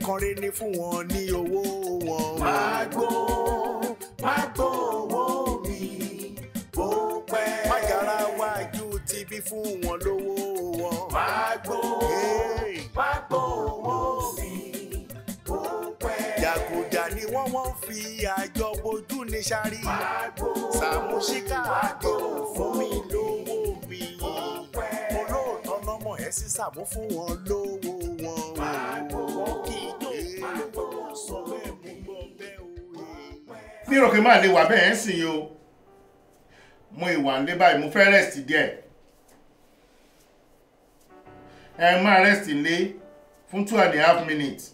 Kanre ní fún wọn ní owó wọn. Mágbó mágbó owó mi bó pẹ́. Mágara wájú ti bí fún wọn lówó wọn. Mágbó mágbó owó mi bó pẹ́. Jàgùjà ni wọ́n fi àjọ bojú ní sáré. Sàmúsíkà àdé fún mi lówó mi. Olóòótọ́ lọ́mọ ẹ̀ sí Sàmú fún wọn lówó wọn. Wọ́n kì í jó sọ bẹ́ẹ̀ mú gbọ́ bẹ́ẹ̀ o. Mi rò pé máa lè wà bẹ́ẹ̀ ń sìn o. Mo ìwà ń lé báyìí, mo fẹ́ rest díẹ̀. Ẹ máa rest lé fún 2.5 minutes.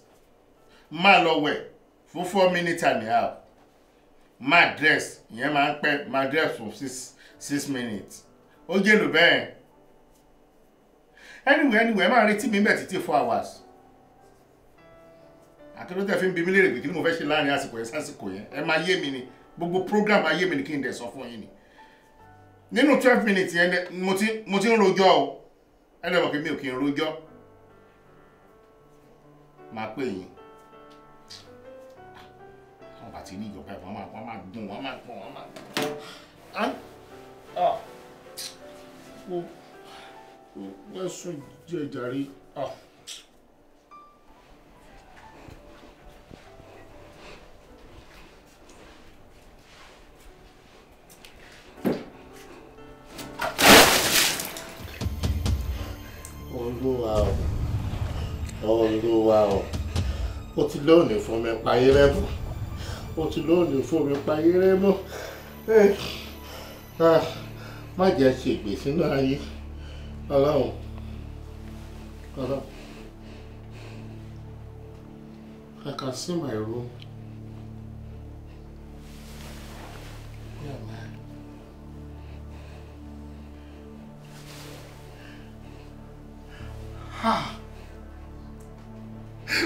Máa lọ wẹ̀ fún 4 minutes and a half. Máa dress, ìyẹn máa ń pẹ́, máa dress fún 6 minutes. Ó jèlò bẹ́ẹ̀. Anyway, máa retí mi bẹ̀ títí 4 hours. Àkẹ́lótẹ̀ fi ń bi mí léèrè pé kí ni mo fẹ́ ṣe láàrin àsìkò yẹn sásìkò yẹn. Ẹ máa yé mi ni, gbogbo program ayé mi ni kí n dẹ̀ sọ fún yín ni. Nínú 12 minutes yẹn mo ti ń rojọ́ o. Ẹ lè mọ̀ pé mi ò kí ń rojọ́. Máa pè yín. Wọ́n bá ti ní ìjọba ẹ̀ wọ́n máa gùn wọ́n máa gùn wọ́n máa gùn. Wọ́n sùn jẹ́ ìjàre. Olúwa o, Olúwa o, ó ti lónìí fún mi payé rẹ mọ́, ó ti lónìí fún mi payé rẹ mọ́. Má jẹ́ ṣègbè sínú ayé, Ọlọ́run, Ọlọ́run. I can see my room. Yeah, man. Ah.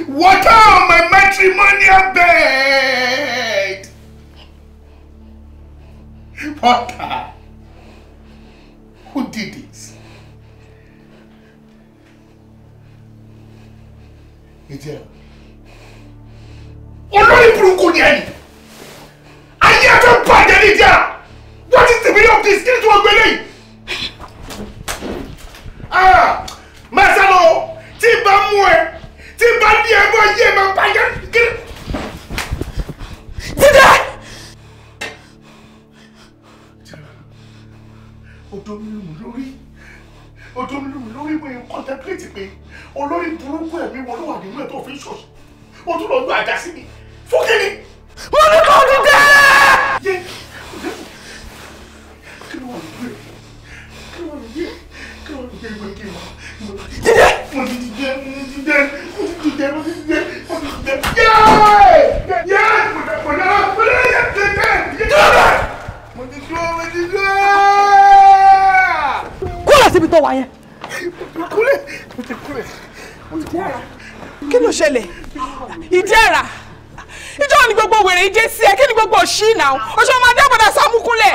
Water on my matrimonial bed! Water! Who did this? Ìjẹ́. Olórí burúkú ni ẹni! Ayé ẹ fẹ́ bàjẹ́ ní ìjà! What is the meaning of this? Kí ni tí wọ́n gbé léyìí? Ah! Máa sá lọ! Tí n bá mú ẹ, tí n bá ní ẹ mọ́ ayé ẹ máa bàjẹ́ kí ni. Jídé! Odò mi lù lórí. Odò mi lù lórí mo yẹn contemplate pé olórí burúkú ẹ̀mí wọn ló wà nínú ẹ̀ tó fi ń ṣòṣì. Ó tún lọ gbé àjà sí mi. Fún kí ni? Mo ní kó dìde! Yé! Kí ló wà lójú ẹ̀? Kí ló wà lójú ẹ̀? Kí ló wà lójú ẹ̀? Kí ló wà lójú ẹ̀? Jídé! Mo ti dìde, mo ti dìde, mo ti dìde, mo ti dìde, mo ti dìde. Yéé! Yéé! Mo dára, mo dára, yé! Yé! Mo ti dúró, mo ti dúró! Kúrò síbi tó wà yẹn. Mo ti kúrẹ̀, mo ti kúrẹ̀, mo ti kúrẹ̀. Kí ló ṣẹlẹ̀? Ìjẹ́ra. Ìjọ́ ni gbogbo wèrè ìjẹ́ sí ẹ, kí ni gbogbo òṣì náà? Oṣù ọmọ Adébọ̀dá Sàmúkúnlẹ̀.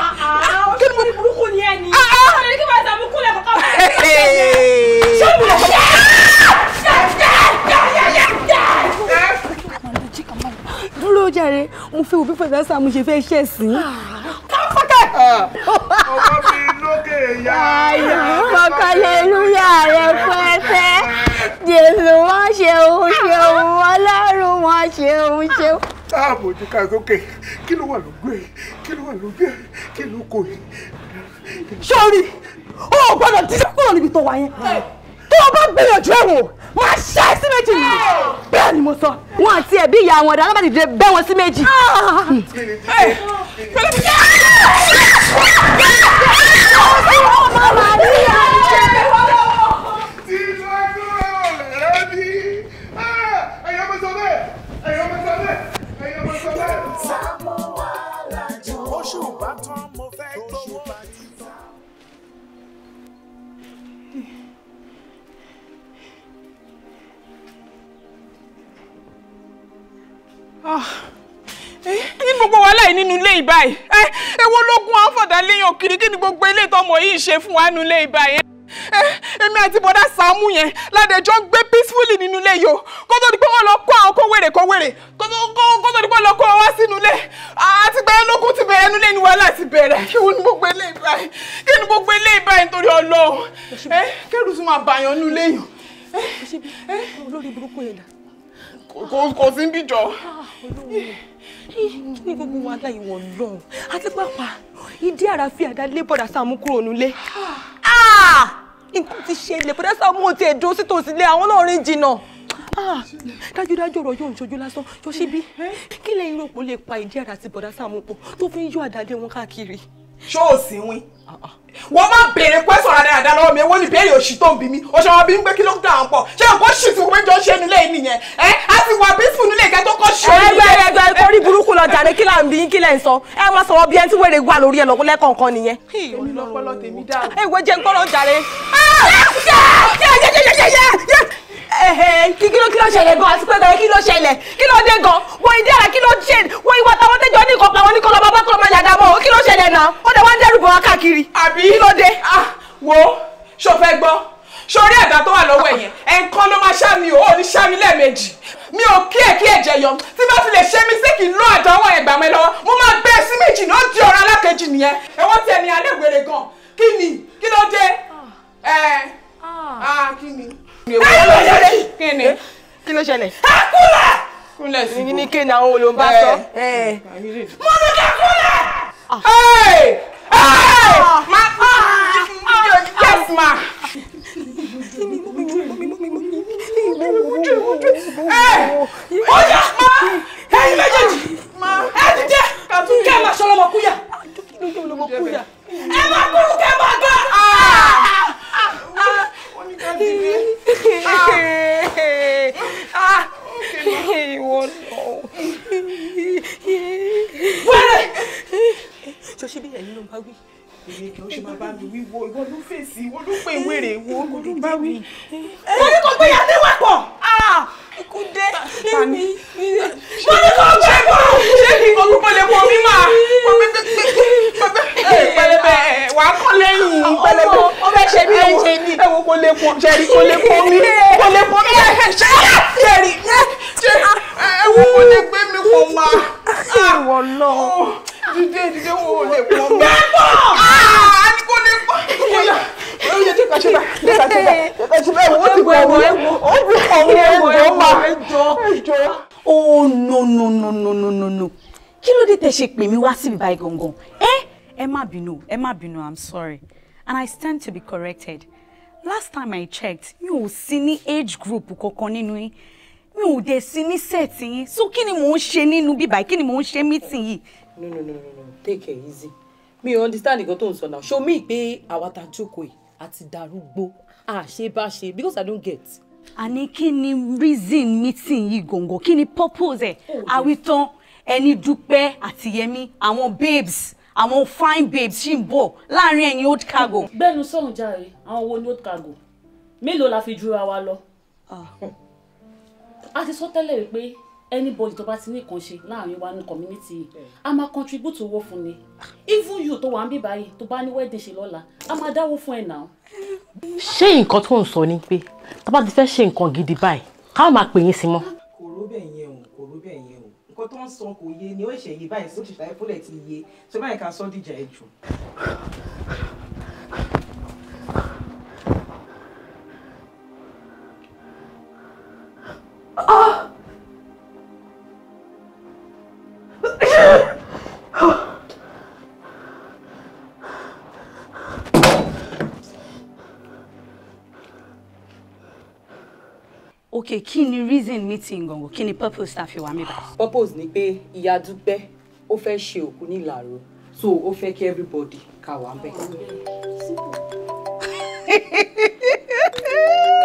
Kí ni gbogbo burúkú ni ẹ ní? Ṣé kí wọ́n Sàmúkúnlẹ̀ kọ́kọ́ bá ẹ? Ṣé mo lọ ṣe? Dúró jàre, mo fẹ́ òbí fẹ̀dá Sàmú ṣe fẹ́ ṣẹ̀ sí. Ọmọ mi lókè yá. Mọ̀kànlélúyà rẹ̀ pẹ́pẹ́. Jésù wọ́n ṣeun ṣeun, Ọlọ́run wọ́n ṣeun ṣeun. Táàbù ojú ká sókè, kí ló wà lójú ẹ̀? Kí ló wà lójú ẹ̀? Kí ló kò yìí? Sọ́ọ̀rì, o ò gbọ́dọ̀ dídá kúrò níbi tó wà yẹn. Tó o bá gbìyànjú ẹ̀ wò, máa ṣá ẹ sí méjì nìyí. Bẹ́ẹ̀ ni mo sọ. Wọ́n àti ẹ̀bí ìyá wọn dáná bá dìde bẹ́ wọn sí méjì. Oṣù bá tán mo fẹ́ gbowó. Kí ni gbogbo wàhálà yìí nínú ilé ìbáyìí? Èwo lógún àfọ̀dá léèyàn kiri, kí ni gbogbo ilé ìtọ́mọ yìí ṣe fún wa nínú ilé ìbáyìí? Èmi àti bọ́dá Sàámú yẹn ládẹjọ́ ń gbé peacefully nínú ilé yìí o. Kó tó di pé wọ́n lọ kó àwọn kó wèrè kó wèrè. Kó tó di pé wọ́n lọ kó wọn wá sínú ilé. Àti pé ológun ti bẹ̀rẹ̀ nínú ilé ni wàhálà ti bẹ̀rẹ̀. Kí ni gbogbo eléyìí báyìí? Kí ni gbogbo eléyìí báyìí nítorí Ọlọ́run? Kẹ́rù tún máa bàyàn nínú ilé yìí. Olórí burúkú yẹn dà. Kò sí ń bí jọ. Kí ni gbogbo wàhálà ìwọ lọ́hùn? Àti pàápàá ìdí àrà fi àdá lé bọ̀dà Sàámú kúrò nílé. Nǹkan ti ṣẹlẹ̀, bọ̀dà Sàámú ò tiẹ̀ dúró sítòsí ilé, àwọn náà rìn jìnnà. Dájúdájú ọ̀rọ̀ yóò ń ṣojú lásán. Yọ̀ṣíbí, kí lẹ́yìn rò pé ó lè pa ìdí àrà àti bọ̀dà Sàámú pọ̀ tó fi ń yọ àdá lé wọn káàkiri? Ṣó o sì wín? Wọ́n máa béèrè pẹ́sọ̀ dáadáa lọ́wọ́ mi, èwo ni ìbéèrè òṣì tó ń bí mi? Oṣù àwọn bí ń gbé kí ló ń dà wọ́n pọ̀? Ṣé nǹkan ṣì tí mo jọ ń ṣe nílé yìí nìyẹn? Ẹ́ á ti wà bísí nílé ìkẹ́ tó kọ́ ṣe. Ẹgbẹ́ ẹgbẹ́ orí burúkú lọ jàre, kí là ń bí yín, kí lẹ̀ ń sọ? Ẹ máa sọ̀rọ̀ bí ẹni tí wèrè wà lórí ẹ lọ́kọ́ lẹ́kọ̀ọ̀kan nìyẹn. Èmi lọ́pọlọ tèmi dàrú. Ẹ ìwé jẹ́ ń gbọ́rọ̀ jàre. Kí ló ṣẹlẹ̀ gan? Àti pé gan kí ló ṣẹlẹ̀? Kí ló dé gan? Wọ́n ìdí àrà kí ló ṣe? Wọ́n ìwà táwọn tẹ́jọ́ ní nǹkan pa wọn ní kọ́ lọ́ba bá kọ́ lọ́ba yàdá mọ́. Kí ló ṣẹlẹ̀ náà? Ó dẹ̀ wá ń dẹ́rù bọ̀ wá káàkiri. Àbí kí ló dé? Wo ṣo fẹ́ gbọ́? Ṣorí ẹ̀dá tó wà lọ́wọ́ ẹ̀yẹn, ẹ̀ǹkan ló máa ṣá mi o, ò ní ṣá mi lẹ́ẹ̀mejì. Mi ò kí ẹ̀ kí ẹ̀jẹ̀ yọ. Tí bá fi lè ṣe mí sí kì í lọ àdáwọ̀ ẹ̀gbà mi lọ́wọ́. Mo máa gbé sí méjì ní ó di ọ̀rọ̀ alákejì nìyẹn. Ẹ̀wọ́n tiẹ̀ ní alẹ́ wèrè gan. Kí ni? Kí ló dé? Kí ni? Kí ló ṣẹlẹ̀? Ẹ kúnlẹ̀! Kúnlẹ̀ sí. Ní kí ni àwọn olóńgbà sọ? Mo ní kí kúnlẹ̀! Ma! Yes ma! Ọjà ma! Ẹyin méjèèjì! Ẹ dìde! Kẹ́ ẹ máa ṣọlọ́mọ kúyà! Ẹ máa kúrú kẹ́ ẹ máa gbà! Wẹ́rẹ́! Ṣọ́ṣíbí ẹ̀yin ló ń bá wí. Èmi kì í ṣe máa bá mi wí wo, ìwọ ló fèsì, ìwọ ló pè wèrè, ìwọ ló ń bá wí. Mo ní kò gbéyà níwẹ̀ pọ̀. Ikú dé. Tani? Mo ní kò gbé bọ̀. Ṣé kí n kò gbogbo lè wọ mí máa? Pẹlẹbẹ wà á kọ́ lẹ́yìn pẹlẹbẹ. Ó fẹ́ ṣe mí léṣe ni. Ẹ wo kò lè pọ̀ ṣẹ́rí kò lè pọ̀ mí kò lè pọ̀ mí ṣẹ́rí ẹ wo kò lè gbé mi pọ̀ máa. Ìwọ lọ. Dìde dìde wo lè pọ̀ mí. Bẹ́ẹ̀ pọ̀! A ní kò lè pọ̀. Ó yẹ jẹ́ ká ṣe báyìí. Jẹ́ ká ṣe báyìí. Jẹ́ ká ṣe báyìí. Ó ti pọ̀ mí. Ó ti pọ̀ mí. Ẹjọ́ máa. Ẹjọ́. Oh no no no no no no no. Kí ló dé tẹ́ ṣe pè mí wá síbi báyìí gangan? Ẹ má bínú, ẹ má bínú, I'm sorry. And I stand to be corrected. Last time I checked, mi ò sí ní age group kankan nínú yín. Mi ò dẹ̀ sí ní set yín. So kí ni mò ń ṣe nínú bíbáyìí? Kí ni mò ń ṣe meeting yìí? No, no, no, no, no. Take it easy. Mi ò understand nǹkan tó ń sọ now. Show me pé àwa tá jókòó yìí àti darúgbó. À ṣe bá ṣe because I don't get. Àní kí ni reason meeting yìí gangan? Kí ni purpose ẹ̀? Àwítán ẹni Dúpẹ́ àti Yẹmí, àwọn babes, àwọn fine babes ṣì ń bọ̀ láàrin ẹ̀yin old cargo. Gbẹ́nu sọ̀hún jàre, àwọn wo ni old cargo? Mélòó la fi jura wa lọ? A ti sọ tẹ́lẹ̀ pé anybody tó bá ti ní nǹkan ṣe láàrin wa ní community yìí, a máa contribute owó fún ni. Even you tó wà ń bí báyìí tó bá ní wedding ṣe lọ́la, a máa dáwó fún ẹ náà. Ṣé nǹkan tó ń sọ ni pé tó bá ti fẹ́ ṣe nǹkan gidi báyìí, ká máa pè yín sí mọ́? Kò ró bẹ́ẹ̀ yẹn o, kò ró bẹ́ẹ̀ yẹn o. Nǹkan tó ń sọ kò yé ni, ó ṣe yé báyìí, ó ti ṣàlàyé fúnlẹ̀ ti yé. Ṣé báyìí ká sọ dìjà ẹ jù? Okay, kí ni reason meeting gangan? Kí ni purpose tá fi wá mi báyìí? Purpose ni pé ìyá Dúpẹ́ ó fẹ́ ṣe òkú ní Ìlàró, so ó fẹ́ kí everybody ká wà ńbẹ̀.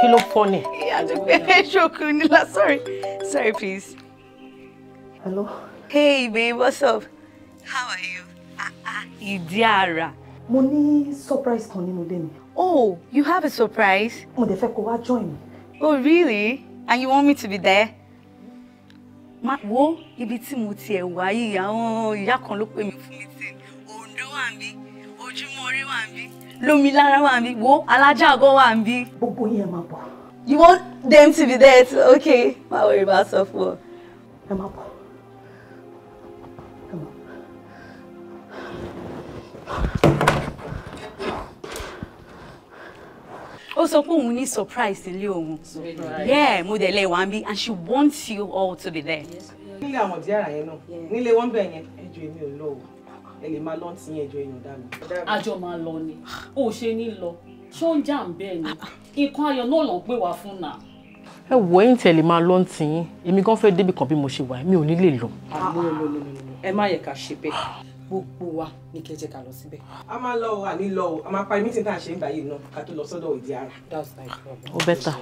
Kí ló fọ́ ni? Ìyá Dúpẹ́ fẹ́ ṣe òkú ní Ìlàró. Sorry, sorry please. Hello. Hey babe, what's up? How are you? Ìdí àrà. Mo ní surprise kan nínú ilé mi. Oh, you have a surprise? Mo dẹ̀ fẹ́ kó wá join mi. Oh really? And you want me to be there? Ma wo ibi tí mo ti ẹ̀ wá yìí, àwọn ìyá kan ló pè mí fún meeting. Ondo wà níbí, Ojúmọ́ Ire wà ń bí. Lómilára wà ń bí. Wo Alájà gan wà ń bí. Gbogbo yẹn máa bọ̀. You want them to be there too? Okay. Má worry, máa sọ fún ọ. Ẹ máa bọ̀. Ó sọ pé òun ní surprise nílé òun. Yeah, mo dẹ̀ lẹ̀ wá ń bí and she wants you all to be there. Nílé àwọn ìdí àrà yẹn náà, nílé wọn bẹ̀ yẹn, ẹjọ́ èmi ò lọ o, ẹ lè máa lọ́n tí yẹn ẹjọ́ èèyàn dá mi. Àjọ máa lọ ni, ó ṣe ní lọ, ṣó ń jà ń bẹ́ẹ̀ ni, nǹkan ayọ̀ náà ló ń pè wá fún náà. Ẹ wò ẹ̀yin tẹ́ lè máa lọ ń tì yín, èmi gan fẹ́ débì kan bí mo ṣe wà, mi ò ní lè lọ. Ẹ má yẹ ká ṣe bẹ́ẹ̀, gbogbo wa ní kẹ́ jẹ́ ká lọ síbẹ̀. A máa lọ o, àní lọ o, a máa parí mítìn tá à ń ṣe ń báyìí náà ká tó lọ sọ́dọ̀ ìdí ara. That's my problem. Ó bẹ́tà.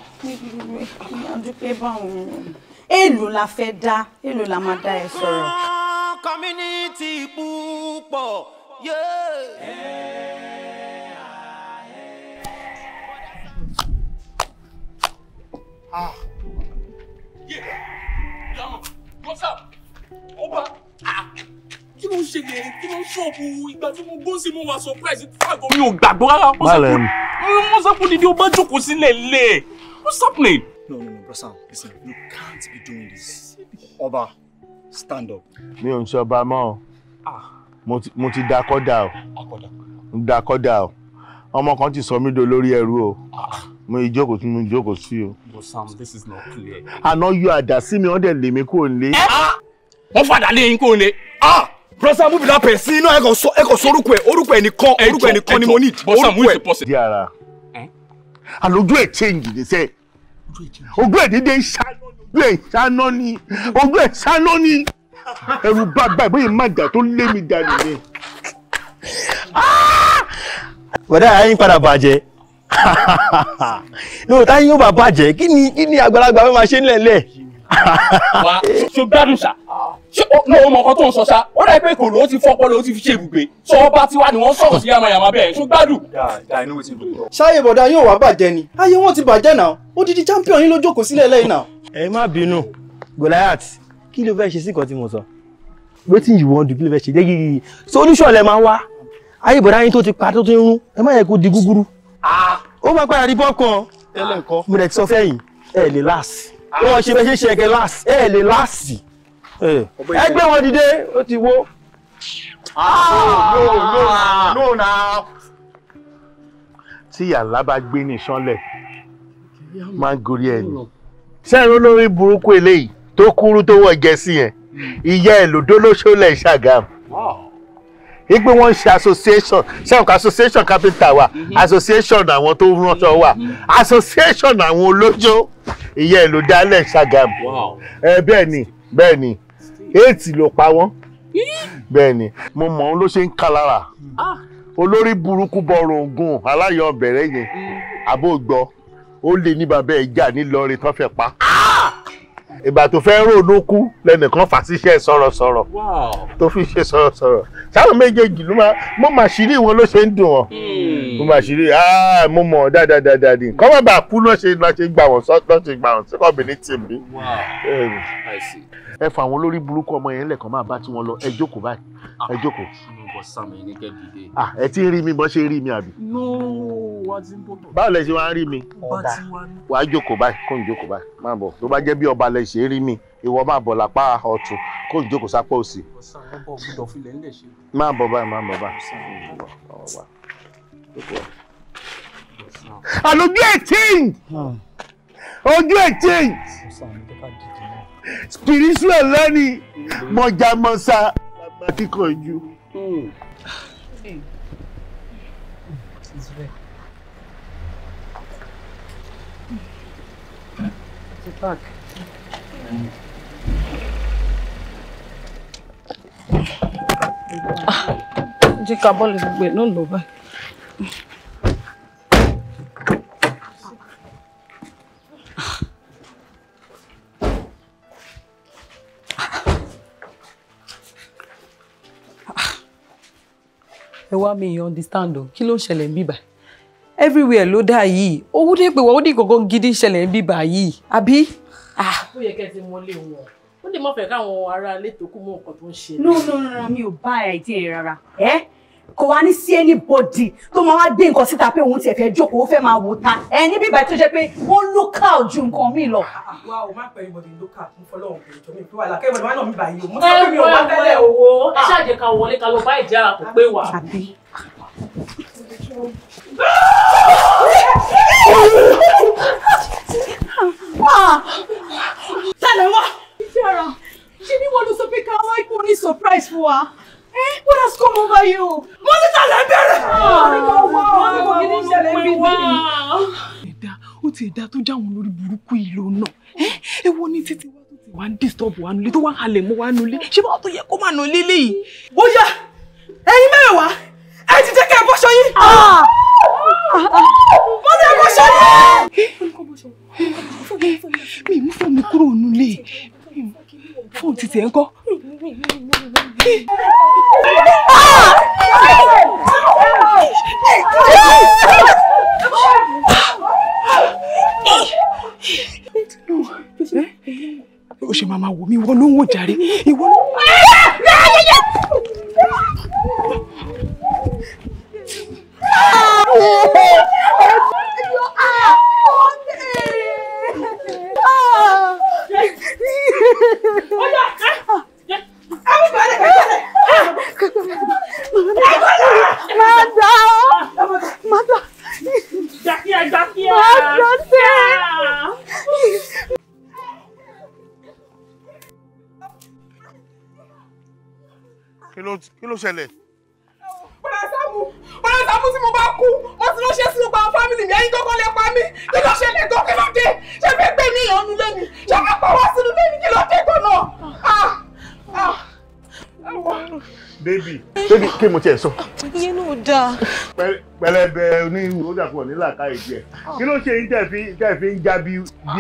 Adúpẹ́ báwọn. Èlò la fẹ́ dá, èlò la máa dá ẹ sọ̀rọ̀. Community púpọ̀ Ọba, kí ló ń ṣẹlẹ̀? Kí ló ń ṣọ́ọ̀bù? Ìgbà tí mo gbó sí mo wà surprise fàgọ́ mi ò gbàgbọ́ rárá. Wọ́n sọ pé dídí ó bá jókòó sílẹ̀ lẹ̀. What's happening? No, no, no, Bro Sam, listen, you can't be doing this. Ọba, stand up. Mi ò ń ṣe ọba mọ́ o. Mo ti da kọ́dà o. Da kọ́dà o. Ọmọ kan ti sọ mí do lórí ẹrú o. Mo ìjókòó tí mo jókòó sí o. Bro Sam, this is not clear. Àná yọ àdá sí mi, wọ́n dẹ̀ lé mi kúrò nílé. Wọ́n fàdà lé yín kúrò nílé. Bro Sam, who be that person? Inú ẹ kò sọ orúkọ ẹ̀, orúkọ ẹ̀ nìkan ni mo need. Bro Sam, who is the person? Di ara. Àlòjù ẹ̀ change ní sẹ́. Ojú ẹ̀ dídé ṣáná ni. Ojú ẹ̀ ṣáná ni. Ẹ̀rù bàbá ìbóyè má jà tó lé mi dànù ni. Bọ̀dá ayé ń padà bàjẹ́. No, táyé yóò bá bàjẹ́, kí ni àgbàlagbà fẹ́ máa ṣe nílẹ̀? Wá, ṣo gbádùn ṣá? Ṣé o mọ nǹkan tó ń sọ ṣá? Ó dà pé kò ló ti fọ́pọ́ ló ti fi ṣe ibùgbé. Sọ ọba tiwa ni wọ́n sọ̀rọ̀ sí yamayama bẹ́ẹ̀, ṣo gbádùn? Ṣáyé bọ̀dá yóò wá bàjẹ́ ni, ayé wọn ti bàjẹ́ náà, odidi champion yín ló jókòó sílẹ̀ lẹ́yìn náà. Ẹ má bínú, Goliath, kí ló fẹ́ ṣe sí nǹkan tí mo sọ? Wetin you wan do, kí ló fẹ́ ṣe? Jẹ́ kí solution lẹ máa wá. Ayé bọ̀dá yín tó ti pa tó ti ń rún, ẹ má yẹ kó di gúgúrú. Ó máa padà di popcorn. Mo dẹ̀ ti sọ fẹ́yìn, ẹ lè last. Wọ́n ṣe bẹ́ẹ̀ ṣe ṣe ẹ̀kẹ́ last, ẹ lè last. Ẹ gbé wọn dìde, ó ti wó. No, no, no. Tí yàrá bá gbé ní sánlẹ̀, máa ń gorí ẹ̀ ni. Sẹ́yìn olórí burúkú eléyìí tó kúrú tó wọ̀ gẹ̀ẹ́sì yẹn, ìyá ẹ̀ lòdó ló ṣọlẹ̀ Ṣàgámù. Ipe wọ́n ṣe association, sẹ́wọ̀n association carpenter wà, association àwọn tó ránṣọ wà, association àwọn olójó, ìyá ẹ̀ ló dálẹ̀ Ṣàgámù. Ẹ bẹ́ẹ̀ ni, bẹ́ẹ̀ ni, 8 ló pa wọ́n. Bẹ́ẹ̀ ni, mo mọ̀ ọ́n ló ṣe ń ká lára. Olórí burúkú bọ̀rọ̀ ògùn aláyọ̀ bẹ̀rẹ̀ yẹn, àbó gbọ́, ó lè ní bàbá ẹ̀ jà nílọrin tó fẹ́ pa. Ìgbà tó fẹ́ rònú kú lẹ́nìkan fà síṣẹ́ sọ̀rọ̀sọ̀rọ̀ tó fi ṣe sọ̀rọ̀sọ̀rọ̀ sáwọn méjèèjì ló máa mo mà ṣírí wọn ló ṣe ń dùn wọn mo mà ṣírí mo mọ̀ dáadáa ni kọ́ má bàa kú lọ́ ṣe gbà wọ́n lọ́ ṣe gbà wọ́n sí community mi. Ẹ fà àwọn olórí burúkú ọmọ yẹn lẹ́kọ̀ọ́ máa bá tí wọ́n lọ, ẹ jókòó báyìí, ẹ jókòó. Ẹ ti ń rí mi bọ́ ṣe rí mi àbí. Báwo lẹ ṣe wá ń rí mi? Wàá jókòó báyìí, kó ń jókòó báyìí, máa bọ̀. Tó bá jẹ́ bí ọba lẹ ṣe rí mi, ìwọ máa bọ̀ lápá ọ̀tún, kó ń jókòó sápá òsì. Máa bọ̀ báyìí, máa bọ̀ báyìí. Àlòjú ẹ̀ change! Ojú ẹ̀ change! Spiritual lẹ́ni mọ̀jàmọ́sá bàbá kíkanjú. Jẹ́ ká bọ́ọ̀lù gbogbo ẹ̀ náà lọ báyìí. Ẹ wá mi understand o, kí ló ń ṣẹlẹ̀ ń bíbà? Everywhere ló dà yìí, owó dé pé wọ́n ó ní kankan gidi ṣẹlẹ̀ ń bíbà yìí, àbí? Ó yẹ kẹ́ ẹ ti mọlé wọn, ó lè má fẹ́ káwọn ará ilé tó kú mọ nǹkan tó ń ṣe. No, no, no, mi ò bá idea rárá. Ẹ Kò wá ní sí anybody tó máa wá gbé nǹkan síta pé òun tiẹ̀ fẹ́ jókòó, ó fẹ́ máa wò ta. Ẹ níbí ìbàdí tó jẹ́ pé ó local ju nǹkan mi lọ. Wá o, má pẹ́ anybody local, mo fọlọ́run kò jọ mi pé wàhálà kẹ́hìnbọ̀dì má nà mí báyìí o. Mo sọ pé mi ò wá tẹ́lẹ̀ o. Wo ẹ ṣáà jẹ́ ká wọlé ká lọ bá ìdí ara kò pé wà. Tálẹ̀ wá. Ìjọra, ṣe ni wọ́n ló sọ pé ká wá ipò ní surprise fún wa. What has come over you? Mo ní tálẹ̀ bẹ̀rẹ̀. Ẹ̀dá ó ti ẹ̀dá tó jáwọn lórí burúkú ìlú náà. Èwo ni títí wá tó ti wá ń disturb wa nulẹ̀ tó wá ń halẹ̀ mọ́ wa nulẹ̀. Ṣé báwo tó yẹ kó máa nù lílé yìí? Ó yá, ẹ̀yin mẹ́wàá, ẹ ti jẹ́ kẹ́ ẹ bọ́ṣọ yín. Mo ní ẹ bọ́ṣọ yín. Mi mú fóònù mi kúrò nulẹ̀. Fóònù títí ẹ̀ ń kọ́. Ó ṣe máa máa wò mí, ìwọ ló ń wò jàre, ìwọ ló ń wò. Kí ló ṣẹlẹ̀? Bọ́lá Sàámú tí mo bá kú, mo ti lọ ṣe sí gbogbo àwọn fámìlì mi, ẹ̀yin gángan lè pa mí. Kí ló ṣẹlẹ̀ gan? Kí ló dé? Ṣé fẹ́ gbé mi ìyọnu lé mi? Ṣé fẹ́ pa wá sínú lé mi? Kí ló dé gan-an? Bébì, bébì, kí mo tiẹ̀ sọ? Ìyẹn náà dáa. Pẹlẹbẹ oníhù ó dàpọ̀ ní làákàyè díẹ̀. Kí ló ṣe yín tẹ̀ fi ń já bí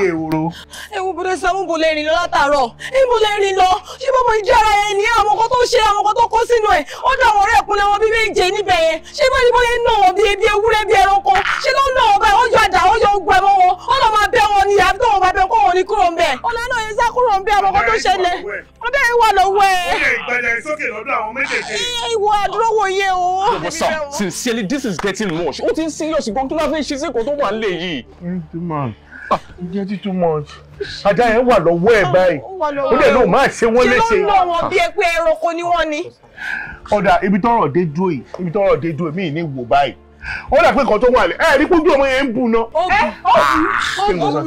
ehoro? Ẹ wo bọ́dọ̀ Sàámú bò lè rìn lọ látàárọ̀. Ibo lè rìn lọ? Ṣé bọ́mọ ìjọ ara ẹ ní àwọn kan tó ṣe àwọn kan tó kó sínú ẹ̀? Ó dá àwọn ọ̀rẹ́ ìkúnlẹ̀ wọn bí méje níbẹ̀ yẹn. Ṣé bá ní bóyá ń nà wọ́n bí ebi ewúrẹ́ bí ẹranko? Ṣé ló ń nà wọ́n báyìí? Ó yọ àdá, ó yọ ogun ẹ̀mọ́ wọn. Ó lọ máa bẹ́ wọn ni àbí tó wọn bá bẹ́ kó wọn ní kúrò ń bẹ̀. Ọ̀la náà yẹn sá kúrò ń bẹ̀ àwọn kan tó ṣẹlẹ̀. Ọbẹ̀ yẹn wà lọ́wọ́ ẹ̀. Ó lè gbẹ̀dẹ̀ sókè lọ́dọ̀ àwọn méjèèjì. Ìwọ àdúró wò yé o. But sir, sincerely, this is getting much. Ó ti ń serious gan kí ló fẹ́ ṣe sí nǹkan tó wà nílẹ̀ yìí. Too much. Getting too much. Ajá yẹn wà lọ́wọ́ ẹ̀ báyìí. Ó dẹ̀ lóun máa ṣe wọ́n léṣe. Ṣé ló ń lọ wọn bí ẹ pé ẹranko ni wọ́n ni? Ọ̀dà ibi tọ́rọ̀ dé dúró yìí, ibi tọ́rọ̀ dé dúró yìí, mi ní wò báyìí. Ó dà pé nǹkan tó wà lẹ̀, ẹ̀ rí kójú ọmọ yẹn ń bù náà. Ó bù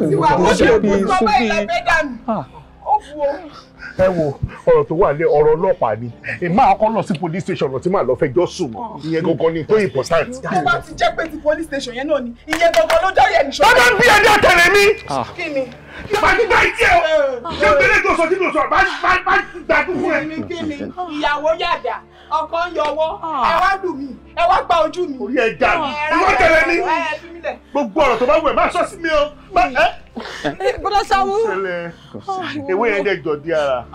tiwa, ó bù tiwa báyìí lábẹ́ dànù. Ó bù o. Ẹ wo ọ̀rọ̀ tó wà lé ọ̀rọ̀ ọlọ́pàá ni. Èmi máa kọ́ lọ sí police station lọ tí màá lọ fẹjọ́ sùn mọ́. Ìyẹn gangan ni tó important. Tó bá ti jẹ́ pé ti police station yẹn náà ni, ìyẹn gangan ló dárí ẹ̀ nìṣọ́. Bàbá ń bí ẹni àtẹ̀lé mi. Kí ni? Bàbá ti gba ìdí ẹ̀ o. Ṣé gbélé tó sọ tí tó sọ bá gbàdú fún ẹ? Kí ni? Ìyàwó yàdà, ọkọ ń yọwọ́, ẹ wá lù mí, ẹ wá gba ojú mi. Orí ẹ dà mí, ìwọ tẹ̀lé mi. Gbogbo ọ̀rọ̀ tó bá wù ẹ́ má sọ sí mi o. Bọ́dọ̀ Sàámú. Ewé yẹn dẹ̀ jọ di ara.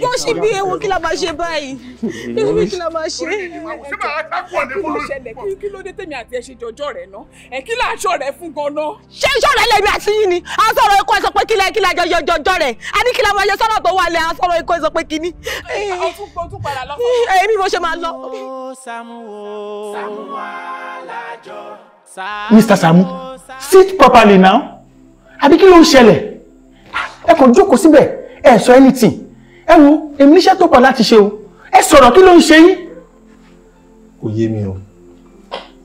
Yóò ṣe bí ewu kí la máa ṣe báyìí. Ewu kí la máa ṣe. Kí ló dé tèmi àti ẹ ṣe jọjọ́ rẹ̀ ná? Ẹ kí là ń ṣọ́ rẹ̀ fún gan-an? Ṣé iṣọ́ rẹ̀ lèmi àti yín ni? A sọ̀rọ̀ ikú ẹ sọ pé kílẹ̀ kílẹ̀ jọjọjọ rẹ̀. A ní kí la máa ṣe sọ́nà tó wà lẹ̀, a sọ̀rọ̀ ikú ẹ sọ pé kíní. Ó tún padà lọ. Èmi mo ṣe máa lọ. Mr. Sàámú, sit properly now. Àbí kí ló ń ṣẹlẹ̀? Ẹ kàn jókòó síbẹ̀, ẹ sọ anything. Ẹ wo, èmi níṣẹ́ tó pọ̀ láti ṣe o. Ẹ sọ̀rọ̀, kí ló ń ṣe yín? Kò yé mi o.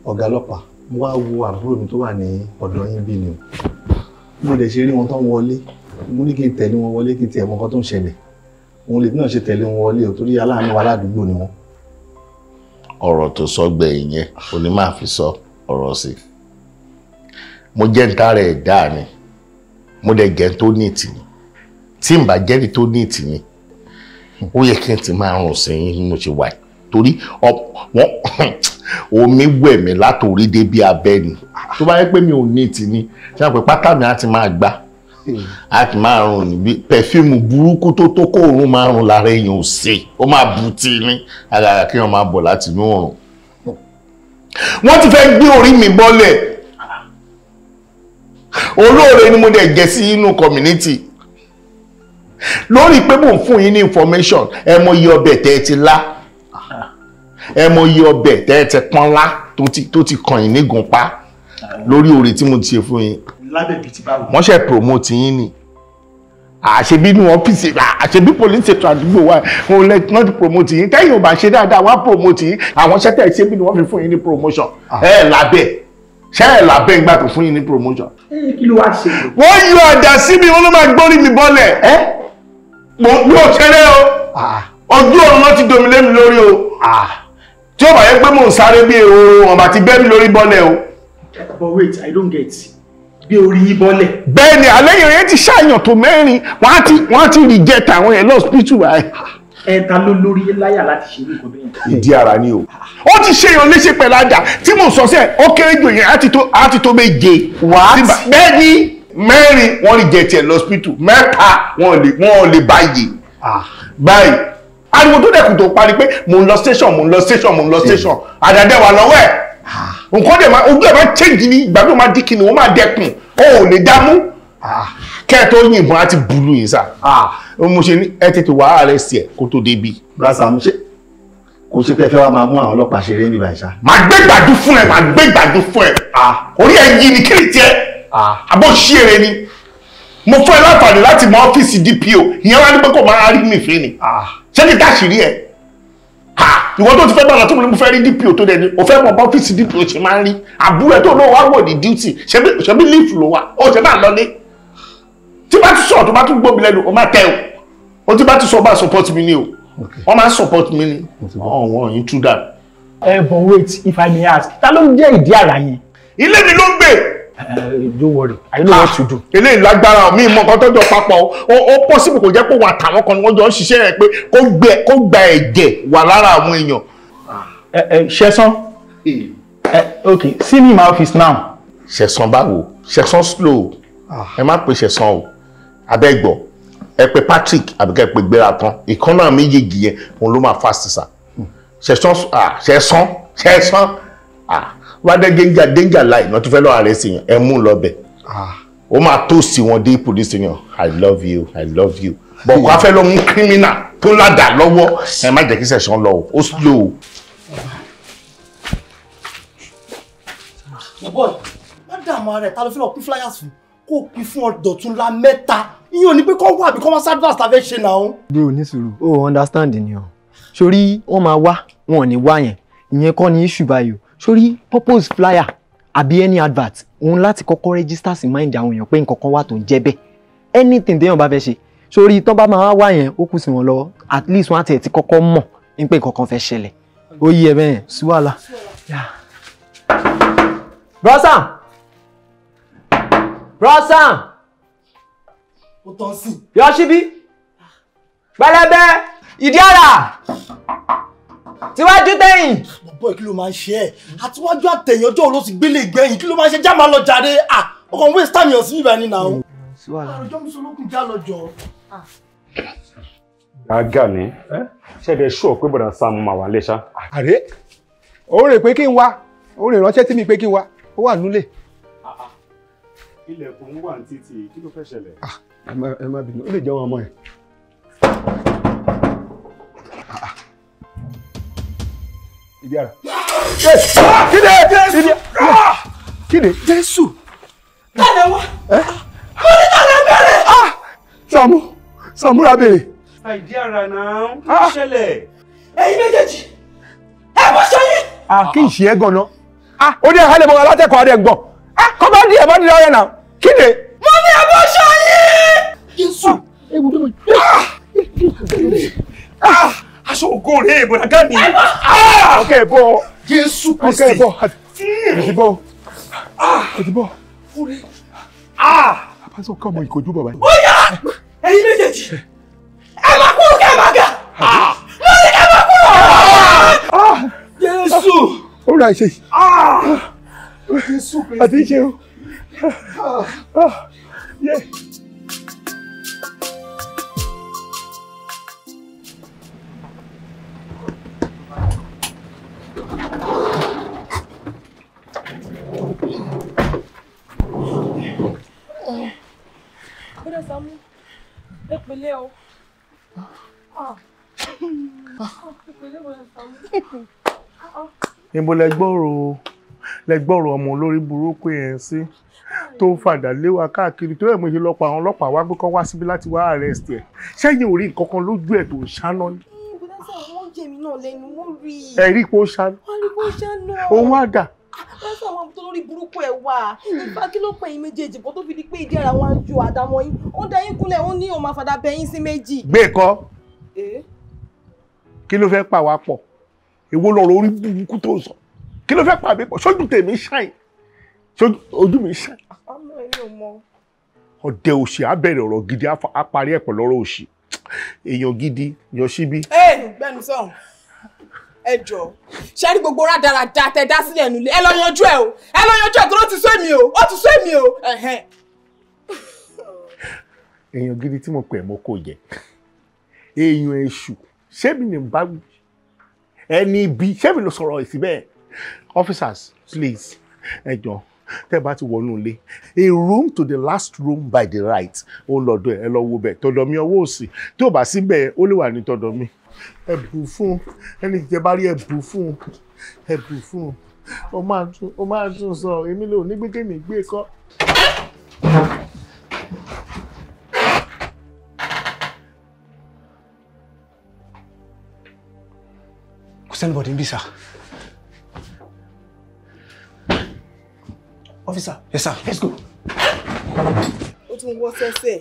Ọ̀gá ọlọ́pàá, mo wá wo àbúrò mi tó wà ní ọ̀dọ̀ yín bí ni o. Mo lè ṣe rí wọn tán wọlé. Mo ní kí n tẹ̀lé wọn wọlé kí n tiẹ̀ mọ nǹkan tó ń ṣẹlẹ̀. Òun lèmi náà ṣe tẹ̀lé wọn wọlé o torí aláàánú wa ládùúgbò ni wọ́n. Ọ̀rọ̀ tó sọ gbẹ̀yìn yẹn, o ní máa fi sọ ọ̀rọ̀ sí. Mo jẹ́ ń tara ẹ̀ dáa ni. Mo dẹ̀ jẹ́ tó ní ìtì ni. Tí n bá jẹ́rìí tó ní ìtì ni, ó yẹ kí n ti máa rùn sí yín mo ṣe wà yìí. Torí wọ́n omi wẹ̀ mí látòrí dé bí abẹ́ ni. Tó bá yẹ pé mi ò ní ìtì ni, ṣé àpè pátá mi á ti máa gbá, á ti máa rùn níbí. Pẹ̀fíìmù burúkú tó tó kó òórùn máa rùn lára èèyàn ò sí. Ó máa bu tí ní àgàgà kí wọ́n máa bọ̀ láti inú òòrùn. Wọ́n ti fẹ́ gbé orí mi bọ́lẹ̀. Olóore ni mo dẹ̀ jẹ́ sí inú community. Lórí pé mò ń fún yín ní information, ẹ mọ iye ọbẹ̀ tẹ́ ẹ ti lá. Ẹ mọ iye ọbẹ̀ tẹ́ ẹ ti pọ́n lá tó ti kàn yín nígun pa lórí oore tí mo ti ṣe fún yín. Lábẹ́ bíi ti báwo. Wọ́n ṣe promote yín ni. Àṣebí ní ọ́fíìsì, àṣebí police station àdúgbò wa, wọn lè not promote yín. Tẹ́yìn ò bá ṣe dáadáa, wọ́n á promote yín. Àwọn ṣẹ́tẹ̀ ṣe bí ni wọ́n fi fún yín ní promotion. Ẹ lábẹ́, ṣẹ́ ẹ lábẹ́ ìgbà tó fún yín ní promotion. Kí ló wá ṣe? Wọ́n yọ àdá sí mi, wọ́n ló máa gbórí mi bọ́lẹ̀. Mo ò ṣeré o. Ojú ọ̀run ló ti domi lé mi lórí o. Tí ó bá yẹ pé mò ń sáré bí ehoro, ọ̀bà ti bẹ́ mi lórí bọ́lẹ̀ o. But wait, I don't get. Bí orí yín bọ́lẹ̀. Bẹ́ẹ̀ni, alẹ́ yẹn ti ṣàyàn tó mẹ́rin, wọ́n á ti reject àwọn yẹn lọ́sibítù wa. Ẹ ta ló lórí láyà láti ṣe irú nǹkan bẹ́ẹ̀? Ìdí ara ni o. Ó ti ṣe èèyàn léṣe pẹ̀lú àjà tí mò ń sọ sẹ́ẹ̀, ó kéré jù yẹn á ti tó méje. What? Bẹ́ẹ̀ni, mẹ́rin wọ́n reject ẹ̀ lọ́sibítù, mẹ́ta wọ́n lè báyìí. Báyìí, ariwo tó dẹ̀kùn tó parí pé mò ń lọ station, mò ń lọ station, mò ń lọ station, àdàdẹ wà lọ́wọ́ ẹ̀. Nǹkan dẹ̀ máa ojú ẹ̀ máa change ní ìgbà tó máa di kìnìún, ó máa dẹkùn, ó ò lè dámú. Kẹ́ ẹ tó yìnbọn á ti bùlù yìí sà. Mo ṣe ní ẹ tètè wá arrest ẹ̀ kó tó débi. Brasa, ṣé kò ṣe pé ẹ fẹ́ wá máa mú àwọn ọlọ́pàá ṣeré níbi àìsà? Màá gbé gbàdú fún ẹ, màá gbé gbàdú fún ẹ. Orí ẹ yí ni kí ni tiẹ̀? Àbọ̀ ṣí ere ni. Mo fún ẹ láǹfààní láti mọ ọ́fíìsì DPO, ìyẹn wá ní pé kò máa rí mi fín ni. Ṣé kí táṣìírí ẹ? Ìwọ tó ti fẹ́ bá lọ tó mo fẹ́ rí DPO tó dẹ̀ ni o fẹ́ mọ bá ọ́fíìsì DPO ṣe máa ń rí. Àbúrò ẹ̀ tó náà wá wò ní duty, ṣebí leave ló wà, ó ṣe máa lọlé. Tí bá tún sọ̀rọ̀ tó bá tún gbóbi lẹ́nu, o máa tẹ́ o. O tí bá tún sọ bá support mi ni o. Wọ́n máa support mi ni. Ọ̀wọ́n intruder. But wait, if I may ask, ta ló ń jẹ́ ìdí ara yẹn? Ilé mi ló ń gbé. Don't worry, I know what to do. Eléyìí lágbára mi mọ nǹkan tọ́jọ́ papọ̀ o. Possible kò jẹ́ pé wà táwọn kan ni wọ́n jọ ń ṣiṣẹ́ rẹ̀ pé kó gba ẹ̀jẹ̀ wà lára àwọn èèyàn. Ṣẹ̀san, okay, see me in my office now. Ṣẹ̀san báwo? Ṣẹ̀san slow. Ẹ má pe Ṣẹ̀san o. Abẹ́gbọ̀, ẹ pe Patrick àbí kẹ́ ẹ pe Gbéra tán. Ìkan náà méjèèjì yẹn òun ló máa fast sà. Ṣẹ̀san Ṣẹ̀san Ṣẹ̀san wá dé danger danger line náà tó fẹ́ lọ arrest yẹn, ẹ mú lọ bẹ̀. Ó máa tó sí wọn dé police station. I love you, I love you. But kò á fẹ́ lọ mú criminal tó ládàá lọ́wọ́. Ẹ má jẹ́ kí Ṣẹ̀san lọ o, ó slow o. Boy, má dààmú ara ẹ̀, ta ló fi lọ pín flyers fún? Kó o pín fún ọ̀dọ̀túnla mẹ́ta. Ìyẹn ò ní pé kọ́ wà bí kọ́ wá sadvas ta fẹ́ ṣe náà. Bro, ní sùúrù, o understand ni o. Sórí wọ́n máa wá, wọn ò ní wá yẹn. Ìyẹn kọ́ ni issue báyìí o. Sórí purpose flyer àbí any advert, òun láti kọ́kọ́ register sí mind àwọn èèyàn pé nǹkan kan wà tó ń jẹ́ bẹ́ẹ̀. Anything téèyàn bá fẹ́ ṣe, sórí tán bá máa wá yẹn, ó kù sí wọn lọ́wọ́. At least wọ́n á tiẹ̀ ti kọ́kọ́ mọ̀ ní pé nǹkan kan fẹ́ ṣẹlẹ̀. Ó yí ẹ bẹ́ẹ̀, sí wàhálà. Bro Sam! Bro Sam! Ó tán sí. Yọ síbí! Pẹlẹbẹ! Ìdí àrà! Tíwájú tẹ̀yìn. Bọ̀bọ̀ kí ló máa ń ṣe ẹ́? Àtiwájú àtẹ̀yìn ọjọ́ ló ti gbélé ìgbẹ́yìn. Kí ló máa ń ṣe? Já máa lọ jàre. Ọkàn waste time yàn sí ibà ni náà. Àròjọ́ mi solókùn já lọ jọ. Gàgà ni, ṣẹ̀dẹ̀ ṣú pé bọ̀dà Sam máa wà léṣá. Àrẹ, ó rè pé kí n wá, ó rè ránṣẹ́ tí mi pé kí n wá, ó wà nílé. Ilẹ̀kùn wà ní títì, kí ló fẹ́ ṣẹlẹ̀? Ẹ má bínú, ó lè jẹ́ wọn ọmọ ẹ̀. Ìdí ara. Kíde! Kíde! Jésù! Tálẹ̀ wá! Mo ní tálẹ̀ bẹ̀rẹ̀! Sàámú! Sàámú ra bèrè. Ìdí ara náà, kí ló ṣẹlẹ̀? Ẹ̀yin méjèèjì, ẹ bọ́ ṣe yín! Kí n ṣe é gan-an? Ó ní ẹ̀hálẹ̀ mọ́ alátẹ̀kọ̀ adé gbọ̀n. Kọ́ bá díẹ̀ bá díẹ̀ ọ̀rẹ́ náà. Kíde! Mo ní ẹ bọ́ ṣe yín! Jésù! Aṣọ ògo rèé bọ̀dà Gani. Ọkẹ́ ẹ̀ bọ̀. Jésù Kristi. Ọkẹ́ ẹ̀ bọ̀. Ẹ̀ ti bọ̀. Ẹ̀ ti bọ̀. Àbáṣọ kọ́ ọmọ ìkojú bọ̀ báyìí. Ó yá! Ẹ̀yin méjèèjì, ẹ máa kúrò kẹ́ ẹ máa ga! Mo ní kẹ́ ẹ máa kúrò! Jésù! Ó ra ìṣe. Jésù Kristi. Àti ìṣe o. Bọ́dà Sàámú, ẹ pẹ̀lẹ́ o. Ẹ pẹ̀lẹ́ Bọ́dà Sàámú. Níbo lẹ gbọ́rọ̀ ọmọ olórí burúkú yẹn sí tó ń fàdà lé wa káàkiri tó ẹ̀ mo ṣe lọ pa àwọn ọlọ́pàá wá pé kán wá síbi láti wá arrest ẹ̀. Ṣẹ́yìn ò rí nǹkan kan lójú ẹ̀ tó ń ṣáná ni. Bọ́dá Sàámú, wọ́n jẹ mí náà lẹ́nu, wọ́n rí i. Ẹ rí pé ó ṣáná. Wọ́n rí pé ó ṣáná. Òun á dà. Bọ́dá Sàámú, tó lórí burúkú ẹ̀ wà. Ìfà kí ló pè yín méjèèjì bọ́ tó fi di pé ìdí ara wa ń ju àdámọ́ yín. Ó ń da yín kúnlẹ̀, ó ní òun máa fàdà bẹ yín sí méjì. Gbé kọ́. Kí ló fẹ́ pa wá pọ̀? Èwo lọ̀rọ̀ orí burúkú tó ń sọ? Kí ló fẹ́ pa mí pọ̀? Sójú tèmi ṣáìn. Sójú ojú mi ṣáìn. Ọ̀dẹ̀ òṣì á bẹ̀rẹ̀ ọ̀rọ̀ gidi á parí ẹ̀ pẹ̀lú ọ̀rọ̀ òṣì. Èèyàn gidi yọ síbí. Ẹ gbẹnu sọ̀hún. Ẹ jọ ṣe rí gbogbo rádaràda tẹ dá sílẹ̀ nulẹ̀, ẹ lọ yanjú ẹ o, ẹ lọ yanjú ẹ tó ló ti sú èmi o, ó ti sú èmi o. Èèyàn gidi tí mo pè mọ́ kò jẹ. Èèyàn èṣù ṣé mi ní bá ẹni ibi ṣé mi ló sọ̀rọ̀ ìsìn bẹ́ẹ̀. Officers, please, ẹ jọ tẹ́ bá ti wọnú ilé, a room to the last room by the right, ó lọ́dọ̀ ẹ lọ wo bẹ̀ tọ̀dọ̀ mi ọwọ́ òsì tí ò bá síbẹ̀ ó lè wà ní tọ̀dọ̀ mi. Ẹ bù fún ẹni tí ẹ bá rí, ẹ bù fún, ẹ bù fún. Ó máa tún sọ èmi lò ní gbé mi gbé kọ́. Kò sẹ́ni bọ̀dé ń bí sá. Officer. Yes, sir. Let's go. Ó tún wọ́ sẹ́sẹ̀.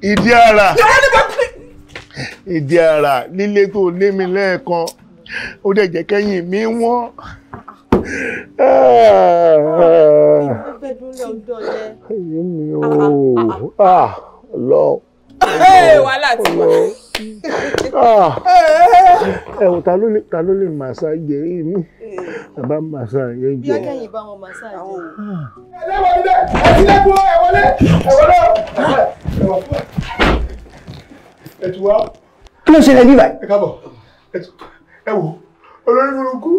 Ìdí ara. Ìdí ara lílé tó lé mi lẹ́ẹ̀kan. Ó dẹ̀ jẹ́ kẹ́yìn mi wọ́n. Ẹ̀yìn mi ò lọ. Wàhálà ti wà. Ẹ̀wọ̀n ta ló lè màsáàjì ẹ̀yìn mi? Bàbá màsáàjì ẹ̀jọ̀. Bí akẹ́yìn bá wọn màsáàjì. Ẹlẹ́wọ̀n ilé, ẹ̀sìnlẹ̀kùn ẹ̀wọ̀lé, ẹ̀wọ̀lé, ẹ̀tù wá. Kí ló ṣẹlẹ̀ níbàyí? Ẹ káàbọ̀, ẹ wò, olórí burúkú,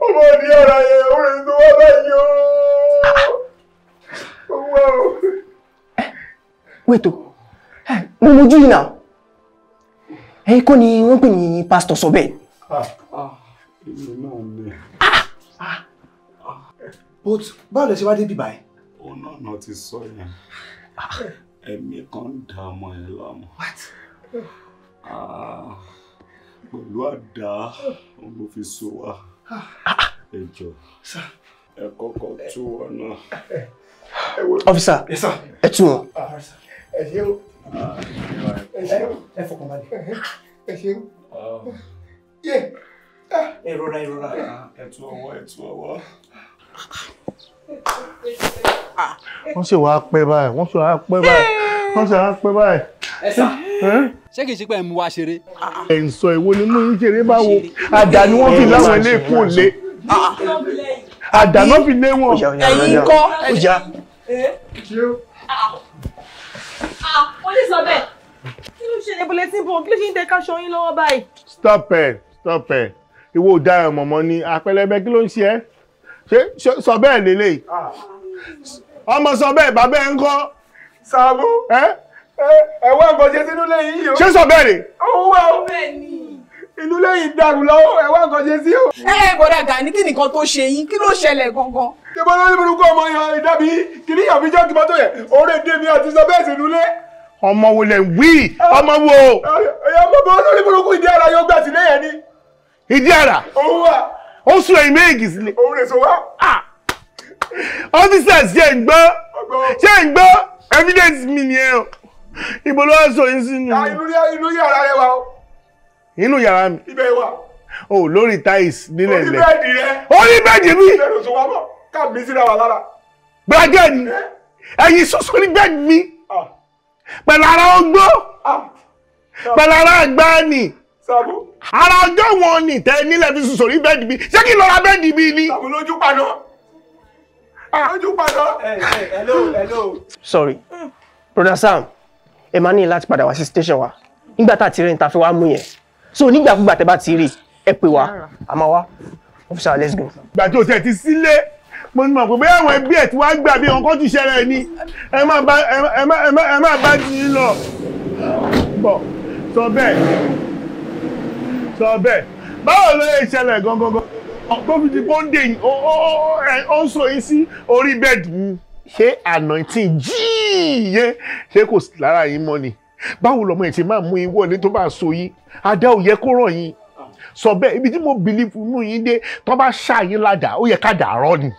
ọmọ òdi ọ̀rọ̀ yẹn, ó rẹ̀ tó wá báyìí o. Ó wá o. Wait o, mo mojú yìí náà. Ẹ̀yin kọ́ ni wọ́n pè ní pásítọ̀ sọ bẹ́ẹ̀. Èmi náà ni. But báwo lẹ ṣe wá débi báyìí? Òun náà ti sọ yẹn. Ẹ̀mí kan ń da ọmọ yẹn láàmú. What? Pẹ̀lú àdá òun ló fi so wa. Ẹ jọ̀ọ́, ẹ kọ́kọ́ tú wọn náà. Officer, ẹ tú wọn. Ẹ ṣé o. Ẹ ṣé o. Ẹ fọkàn balẹ̀. Ẹ ṣé o. Ẹ rọra, ẹ rọra. Ẹ tú ọwọ́, ẹ tú ọwọ́. Wọ́n sì wá pẹ́ báyìí, wọ́n sì wá pẹ́ báyìí, wọ́n sì wá pẹ́ báyìí. Ẹ sà, ṣé kìí ṣe pé ẹ mú wa ṣeré? Ẹ̀ ń sọ èwo ni mú yín ṣeré báwo? Àdá ni wọ́n fi láwọn ilé kò lé. Àdá náà fi lé wọn. Ẹ̀yin kọ́. Wọ́n lè sọ bẹ́ẹ̀. Kí ló ṣe ebole tí ń bọ̀? Kí ló ṣe ń tẹ káṣọ yín lọ́wọ́ báyìí? Stop ẹ̀, stop ẹ̀. Ìwọ ọ̀daràn mọ̀mọ́ ni àpẹlẹbẹ kí ló ń ṣe ẹ́? Ṣé sọ bẹ́ẹ̀ lélẹ̀? Ọmọ sọ bẹ́ẹ̀ bàbá ẹ̀ ń kọ́. Sàámú, ẹ wá nǹkan ṣe sínú lẹ́yìn yìí o. Ṣé sọ bẹ́ẹ̀ rè? Ó wá o. Inú lẹ́yìn dàrú lọ́wọ́, ẹ wá nǹkan ṣe sí o. Ẹ bọ̀dà Gani, kí nìkan tó ṣe yín? Kí ló ṣẹlẹ̀ gangan? Ṣé bọ́lá ní burúkú ọmọ yẹn ìdábí kìnìyàn fi jọ́ kí mọ́tò yẹn? Oore dé mi àti sọ bẹ́ẹ̀ sínú ilé. Ọmọ wo lẹ ń wí? Ọmọ wo? Ọmọ bọ́ lórí burúkú ìdí ara yóò gbà sílé yẹn ni. Ìdí ara? Òun wà. Ó sún ẹ̀yìn méjì sílé. Òun lè so wá. Officers, ṣe ń gbọ́? Ṣé ń gbọ́? Evidence mi ni ẹ o. Ibo ló wá sọ yín sínú? Inú yàrá rẹ wà o. Inú yàrá mi. Ibẹ̀ wà. O lórí tiles nílẹ̀ lẹ̀. Orí bẹ́ẹ̀dì rẹ. Orí bẹ́ẹ̀dì mi. Ibẹ̀ ló so wá bọ̀. Ká mi síra wà lára. Bírágẹ́ ni. Ẹ̀yin sọ́sọ́ ní bẹ́ẹ̀dì mi. Pẹ̀lú ara ọgbó. Pẹ̀lú ara àgbá ni. Sàámú. Ara ọjọ́ wọn ni tẹ nílẹ̀ fi sùn sórí bẹ́ẹ̀dì mi. Ṣé kí n lọ ra bẹ́ẹ̀dì mi ni? Sàámú lójú paná. Lójú paná. Hello, hello. Sorry, Brother Sam, ẹ máa ní láti padà wá sí station wa. Nígbà tá a ti rí ní ta fi wá mú yẹn. So nígbàkúgbà tẹ bá ti rí, ẹ pè wá, a máa wá. Officer, let's go. Ìgbà tí o tẹ̀ ti sílé, mo ní mọ̀ pé bóyá àwọn ẹbí ẹ̀ tí wàá gbà bí nǹkan ti ṣẹlẹ̀ ni. Ẹ má bá ti yín lọ. Bọ̀ sọ bẹ́ẹ̀. Sọ bẹ́ẹ̀, báwo ló lè ṣẹlẹ̀ gangan tó fi di bóńdé yìí ó ń sọ yín sí orí bẹ́ẹ̀dì mi? Ṣé anointing jíì yẹn ṣé kò sí lára yín mọ́ ni? Báwo lọmọ yẹn ti máa mú yín wọlé tó bá so yín? Adá ò yẹ kó ràn yín. Sọ bẹ́ẹ̀, ibi tí mo bìlífù nù yín dé, tó bá ṣá yín ládàá, ó yẹ ká dàárọ̀ ni.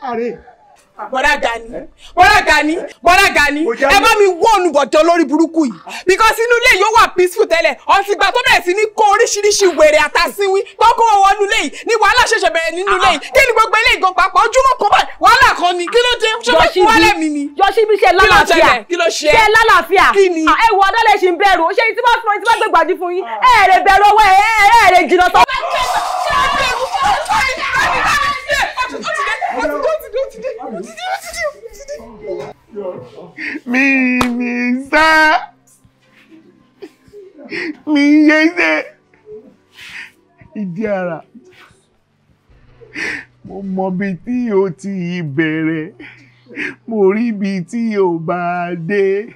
Bọ́dà Gani, Bọ́dà Gani, Bọ́dà Gani, ẹ bá mi wọ́ọ̀nù bọ̀dọ̀ lórí burúkú yìí because inú ilé yóò wà peaceful tẹ́lẹ̀, ọ̀sìgbà tó bẹ̀rẹ̀ sí ní kó oríṣiríṣi wèrè àtàsíwí tó kó wọn wọnú ilé yìí ní wàhálà ṣẹ̀ṣẹ̀ bẹ̀rẹ̀ nínú ilé yìí. Kí ni gbogbo ilé ìgàn papọ̀ ojúmọ́ kan báyìí wàhálà kan ni, kí ló dé? Ṣé fẹ́ fún wálẹ̀ mi ni? Yọ̀ṣíbí ṣe lálàáfíà, kí ló ṣe? Ṣe lálàáfíà? Kí ni? Ẹ wo ọdọ́ lè ṣì ń bẹ̀rù, ṣé tí wọ́n fún yín tí wọ́n gbé gbàdí fún yín, ẹ lè bẹ̀rù ọwọ́ ẹ, ẹ lè jìnnà sọ. Mi ní sá, mi yé ṣe ìdí ara. Mo mọ ibi tí o ti bẹ̀rẹ̀, mo rí ibi tí o bá dé.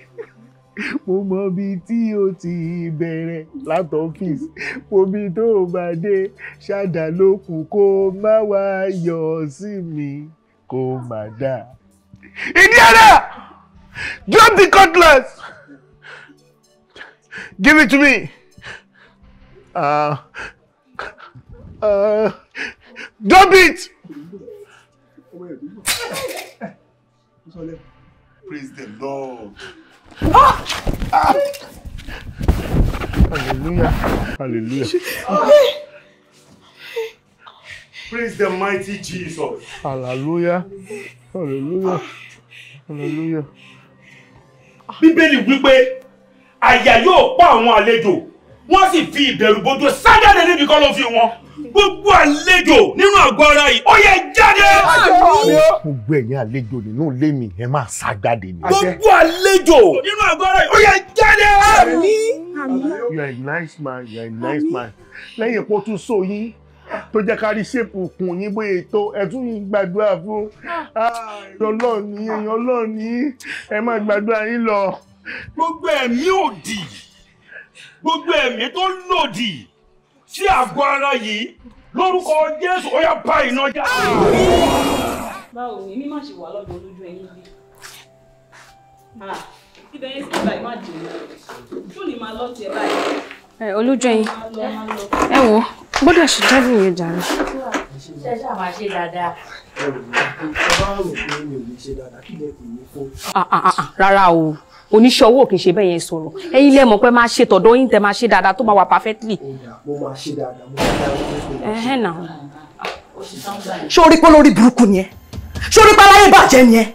Mo mọ ibi tí o ti bẹ̀rẹ̀ láti ọ́fíìsì, mo bí tó o bá dé, ṣáàdà ló kù kó má wá yọ sí mi kó má dà. Ìdí ara! Drop the cutlass! Give it to me! Drop it! Praise the Lord. Ah! Hallelujah. Hallelujah. Praise the mighty Jesus. Hallelujah. Hallelujah. Hallelujah. Bíbélì wípé àyà yóò pa àwọn àlejò, wọ́n sì fi ìbẹ̀rù bojo sájáde níbi kọ́ ló fi wọn. Gbogbo àlejò nínú àgọ́ ara yìí, ó yẹ jáde. Gbogbo ẹ̀yin àlejò nínú ilé mi, ẹ máa sá jáde ni. Gbogbo àlejò nínú àgọ́ ara yìí, ó yẹ jáde. You are a nice man, you are a nice man. Lẹ́yìn kó tún so yín tó jẹ́ ká rí ṣépù kùn yín bóyá ètò ẹ̀tún yín gbàdúrà fún. Èèyàn Ọlọ́run ni, èèyàn Ọlọ́run ni, ẹ máa gbàdúrà yín lọ. Gbogbo ẹ̀mí òdì, gbogbo ẹ̀mí tó lòdì sí àgọ́ ara yìí lórúkọ Jésù ó yá bá iná já. Báwo ni èmi má ṣe wà lọ́dọ̀ olójú ẹyin bí? Ibẹ̀ yẹn sì báyìí má jìnnà. Tó ní máa lọ tiẹ̀ báyìí. Ẹ olójú ẹyin, ẹ wo, gbọ́dọ̀ ṣe jáde yẹn jàre. Ṣé ṣáà máa ṣe dáadáa? Ẹ bá rò pé mi ò lè ṣe dáadáa, kí lẹ pè mí fún? Rárá o, oníṣẹ́ owó kì í ṣe bẹ́ẹ̀ yẹn sọ̀rọ̀. Ẹ̀yin lẹ mọ̀ pé máa ṣe tọ̀dọ̀ yín tẹ máa ṣe dáadáa tó máa wà perfectly. Mo máa ṣe dáadáa, mo máa dáadáa. Ẹ̀hẹ́n náà. Ṣé orí pé lórí burúkú ni ẹ? Ṣé orí pé aláyé bàjẹ́ ni ẹ?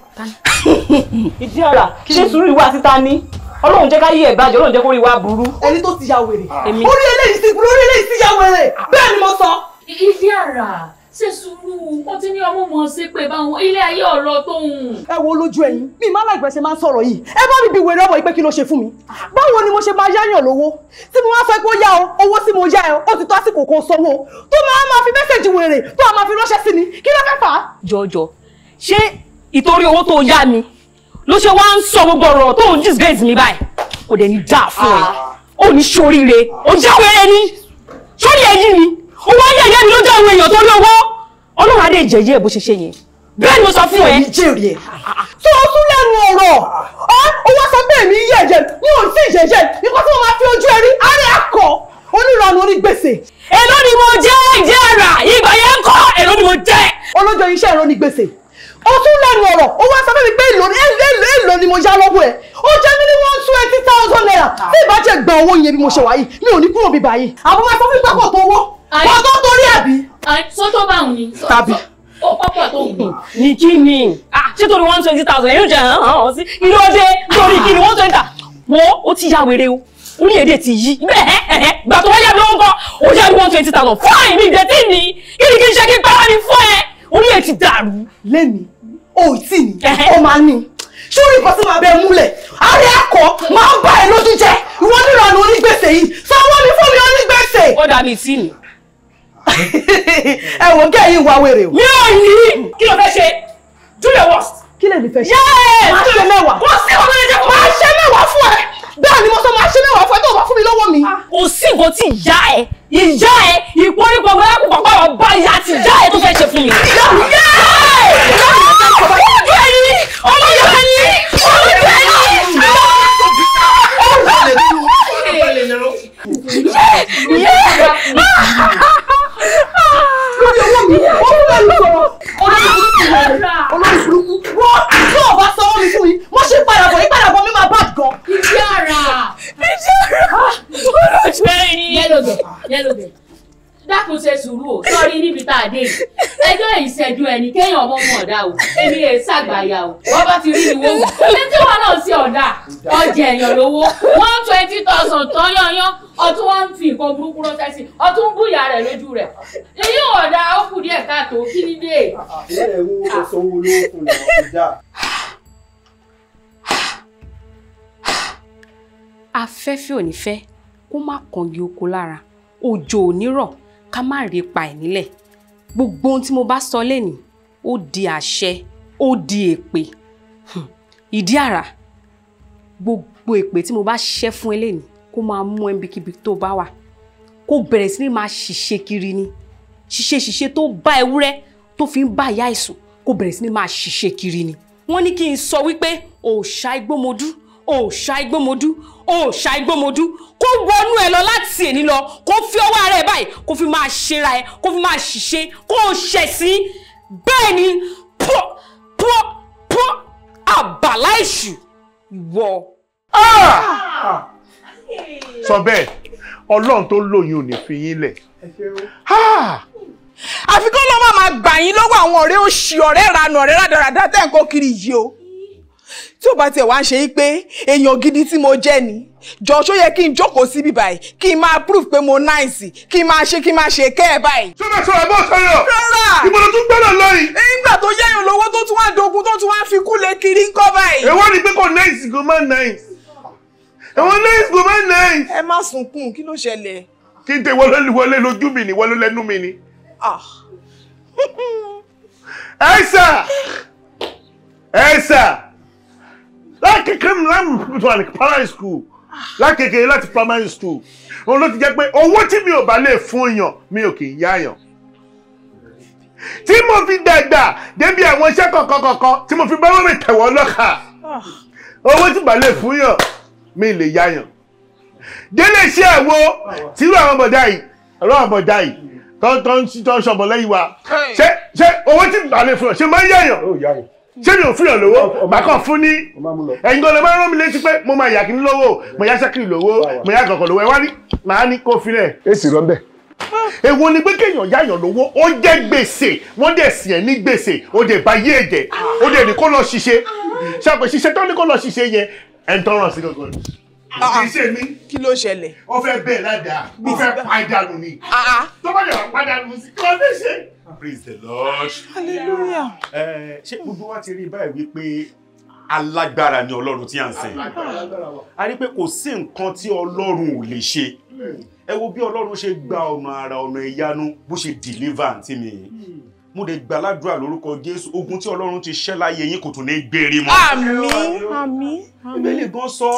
Ìdí ọ̀rà, ṣé sùúrù ìwà títa ní? Ọlọ́run jẹ́ ká yí ẹ̀ bàjẹ́, Ọlọ́run jẹ́ kó rí wa burú. Ẹni tó ti ya wèrè. Orí eléyìí sí orí eléyìí sí ya wèrè. Bẹ́ẹ̀ ni mo sọ. Ìdí àrà, ṣe sùúrù, ó ti ní ọmú mọ̀ sí pé báwọn ilé ayé ọ̀rọ̀ tó ń. Ẹ wo lójú ẹ̀yin, mi máa láìpẹ́ ṣe máa ń sọ̀rọ̀ yìí. Ẹ bá mi bi wèrè ọmọ yìí pé kí ló ṣe fún mi. Báwo ni mo ṣe máa yáyàn lówó? Tí mo wá sọ pé ó yá o, owó tí mo yá ẹ, ó ti tó àsìkò kan sanwó. Tó máa máa fi mẹ́sẹ̀jì wèrè, tó máa fi ránṣẹ́ sí mi, kí ló fẹ́ fà á? Jọjọ, ṣé ìtorí owó tó yá mi ló ṣe wá ń sọ gbogbo ọ̀rọ̀ tó ń disgrace mi báyìí? Kò dẹ̀ ní dáa fún ẹ, ó ní ṣoríire, ó jáwé ẹni, sórí ẹyí mi, owó ayẹyẹ mi ló jẹ́ àwọn èèyàn tó lówó. Ọlọ́run adé ìjẹ̀yẹ́ bó ṣe ṣe yẹn. Bẹ́ẹ̀ ni mo sọ fún ẹ. Èmi jèrè ẹ̀. Tó o tún lẹ́nu ọ̀rọ̀, ó wá sọ pé èmi yẹ̀yẹ̀, mi ò tí ì yẹ̀yẹ̀, nǹkan tí mo máa fi ojú ẹ rí, àárẹ̀ akọ, onírànú onígbèsè. Èló ni mo jẹ́ ìjẹ́ àrà, ìgbà yẹn ń kọ́, èló ni mo jẹ́. Olójó iṣẹ́ ìró ni gbèsè. Ó tún lẹ́nu ọ̀rọ̀, ó wá sọ fún mi pé èló ni mo yá lọ́wọ́ ẹ̀. Ó jẹ́ mi ní 120,000 naira. Tí ìbá jẹ́ gba owó yẹn bí mo ṣe wà yìí, mi ò ní kúrò bí báyìí. Àbọ̀ máa sọ fún mi pé kò tó owó. Kò tó torí àbí. Sọ́tọ̀ bá òun ni. Tàbí. Ó pọ́pọ̀ tó wù. Ní kí ni? Ṣé torí 120,000 yóò jẹ́ hàn hàn sí? Kí ló dé? Torí kí ni 120,000? Wo ó ti ya wèrè o. Orí èdè ti yí. Bẹ́ẹ̀ gbà tó wá yá mi lówó ńkọ́, ó yá mi 120,000. Fine, mi ìdẹ́tí ni. Kí ni kí n ṣe kí n para mi fún ẹ? Orí ẹ̀ ti dàrú. Lémi, o ò tí ní, ó máa ní. Sórí nǹkan tí màá bẹ múlẹ̀, àárẹ̀ akọ máa ń bá ẹ lójú jẹ́. Ìwọ níranù onígbèsè yìí, sanwó mi fún mi onígbèsè. Ó dà mí sí ni. Ẹ wò kí ẹ̀yin wá wèrè o. Mi ò ní. Kí ló fẹ́ ṣe? Do your worst. Kí lèmi fẹ́ ṣe? Yes! Máa ṣe mẹ́wàá. Kò sí ọmọ ẹ̀jẹ̀ kò. Máa ṣe mẹ́wàá fún ẹ. Bẹ́ẹ̀ ni mo sọ máa ṣe mẹ́wàá fún ẹ tó o bá fún mi lọ́wọ́ mi. Kò sí nǹkan tí ìyá ẹ, ìyá ẹ, gbogbo ẹkùn kọ̀ọ̀kan ọba ìyá àti ìyá ẹ̀ tó fẹ́ ṣe fún mi. Olójú ẹni! Olójú ẹni! Olójú ẹni! Lórí owó mi, ó ń bá mi sọ̀rọ̀. Olórí burúkú. Wọ́n tí ò bá sanwó mi fún mi, mo ṣe padà bọ̀, ìpadàbọ̀ mi máa bad gan. Ìdí ara. Ìdí ara. Olójú ẹni. Yẹ́lòbẹ̀ yẹ́lòbẹ̀. Dákun ṣe sùúrù o, sọ́rí níbi tá a dé yìí. Ẹjọ́ ìṣẹ́jú ẹni kéèyàn ọmọ mọ̀ ọ̀dà o, èmi lè ṣàgbàyà o, wọ́n bá ti rí ìwé wò. Ṣé tí wọn náà sí ọ̀dà? Ọjà èèyàn lówó, 120,000 tán yányán, ọtún wá ń fi nǹkan burúkú ránṣẹ́ sí, ọtún ń búyà rẹ̀ lójú rẹ̀. Èyí ọ̀dà ó kù díẹ̀ káàtó, kí ni dé? Ilé ẹ̀rọ sanwó olówó fún un kò dáa. Afẹ́fẹ́ ò ní fẹ́ kó má kàngi oko lára, òjò ò ní rọ̀ ká má rí pa ẹ̀ nílẹ̀. Gbogbo ohun tí mo bá sọ lénìí ó di àṣẹ, ó di èpè. Ìdí àrà, gbogbo èpè tí mo bá ṣẹ́ fún ẹ lénìí kó máa mú ẹ níbikíbi tó bá wà, kó bẹ̀rẹ̀ sí ní máa ṣìṣe kiri ni, ṣìṣe ṣìṣe tó bá ewúrẹ́ tó fi ń bá ìyá ìsùn, kó bẹ̀rẹ̀ sí ní máa ṣìṣe kiri ni. Wọ́n ní kí n sọ wípé òòṣà igbómodú, òòṣà igbómodú, òòṣà igbómodú kó wọnú ẹ lọ láti èní lọ, kó fi ọwọ́ ara ẹ báyìí kó fi máa ṣera ẹ, kó fi máa ṣìṣe, kó o ṣẹ̀ sí. Bẹ́ẹ̀ ni pọ́ pọ́ pọ́ àbàlá èṣù ìwọ. Sọ bẹ́ẹ̀, Ọlọ́run tó lóyún ò ní fi yín lẹ̀. Àfi kó lọ́ máa gbà yín lọ́wọ́ àwọn ọ̀rẹ́ òṣì, ọ̀rẹ́ ìranù, ọ̀rẹ́ rádaràdá tẹ̀ ń kó kiri yìí o. Tí ò bá tiẹ̀ wá ń ṣe pé èèyàn gidi tí mo jẹ́ ni, jọ ṣó yẹ kí n jókòó síbí báyìí kí n máa proof pé mo nice, kí n máa ṣe kí n máa ṣe kẹ́ ẹ̀ báyìí. Ṣé o máa sọ̀rọ̀ bó sọ̀rọ̀? Rárá. Ìbọn tó gbọ́dọ̀ lọ yìí. Nígbà tó yẹ́yàn lówó tó tún wá dogun tó tún wá fi kú lé kiri ńkọ́ báyìí. Èwo ni pé kò nice kò má nice? Èwo nice kò má nice? Ẹ má sunkún, kí ló ṣẹlẹ̀? Kí n tẹ wọlé wọlé lójú mi ni wọlé lẹ́nu mi ni. Ẹ sà! Ẹ sà! Lákèké láti primary school, lákèké láti primary school, òun ló ti jẹ́ pé owó tí mi ò bá lè fún yàn mi ò kì í yá yàn. Tí mo fi dàgbà débi àwọn iṣẹ́ kọ̀ọ̀kan kọ̀ọ̀kan tí mo fi bá wọn mi tẹ̀wọ́ lọ́kà, owó tí bá lè fún yàn mi lè yá yàn. Délé iṣẹ́ àwo tírú àwọn bọ̀dá yìí, ọ̀rọ̀ àwọn bọ̀dá yìí tó ń ṣọ̀bọ̀ lẹ́yìn wa, ṣé owó tí bá lè fún yàn ṣé máa ń yá yàn? Ṣé mi ò fún yàn lówó? Màá kàn fún ní ẹ̀yin gan lè máa rán mi létí pé mo máa yà kí n lówó, mo yá sẹ́kìrì lówó, mo yá kọ̀ọ̀kan lówó, ẹ wá ní màá ní kó filẹ̀. Èsì rọ bẹ́ẹ̀. Èwo ni pé kéèyàn yáyàn lówó, ó jẹ́ gbèsè, wọ́n dẹ̀ sì ẹ̀ ní gbèsè, ó dẹ̀ bá yé ẹ̀jẹ̀, ó dẹ̀ ní kó lọ ṣiṣẹ́. Ṣàpè ṣiṣẹ́ tó ní kó lọ ṣiṣẹ́ yẹn, ẹ̀ ń tọrọ sí gangan. Kì í ṣe mí. Kí ló ṣẹlẹ̀? Ó fẹ́ bẹ́ẹ̀ ládàá, ó fẹ́ pàdánù ni. Tó bá dẹ̀ wá pàdánù sí, kí ló fẹ́ ṣe? Praise the Lord. Hallelujah. Ṣé gbogbo wa ti rí báyìí wípé alágbára ni Ọlọ́run tí à ń sìn? A rí pé kò sí nǹkan tí Ọlọ́run ò lè ṣe. Ẹ wo bí Ọlọ́run ṣe gba ọ̀nà àrà ọ̀nà ìyanu bó ṣe deliver àǹtí mi. Mo lè gbàládùra lórúkọ Jésù, ogun tí Ọlọ́run ti ṣẹ́ láyé yín kò tún ní gbére mọ́. Àmín, àmín. Bíbélì gan sọ,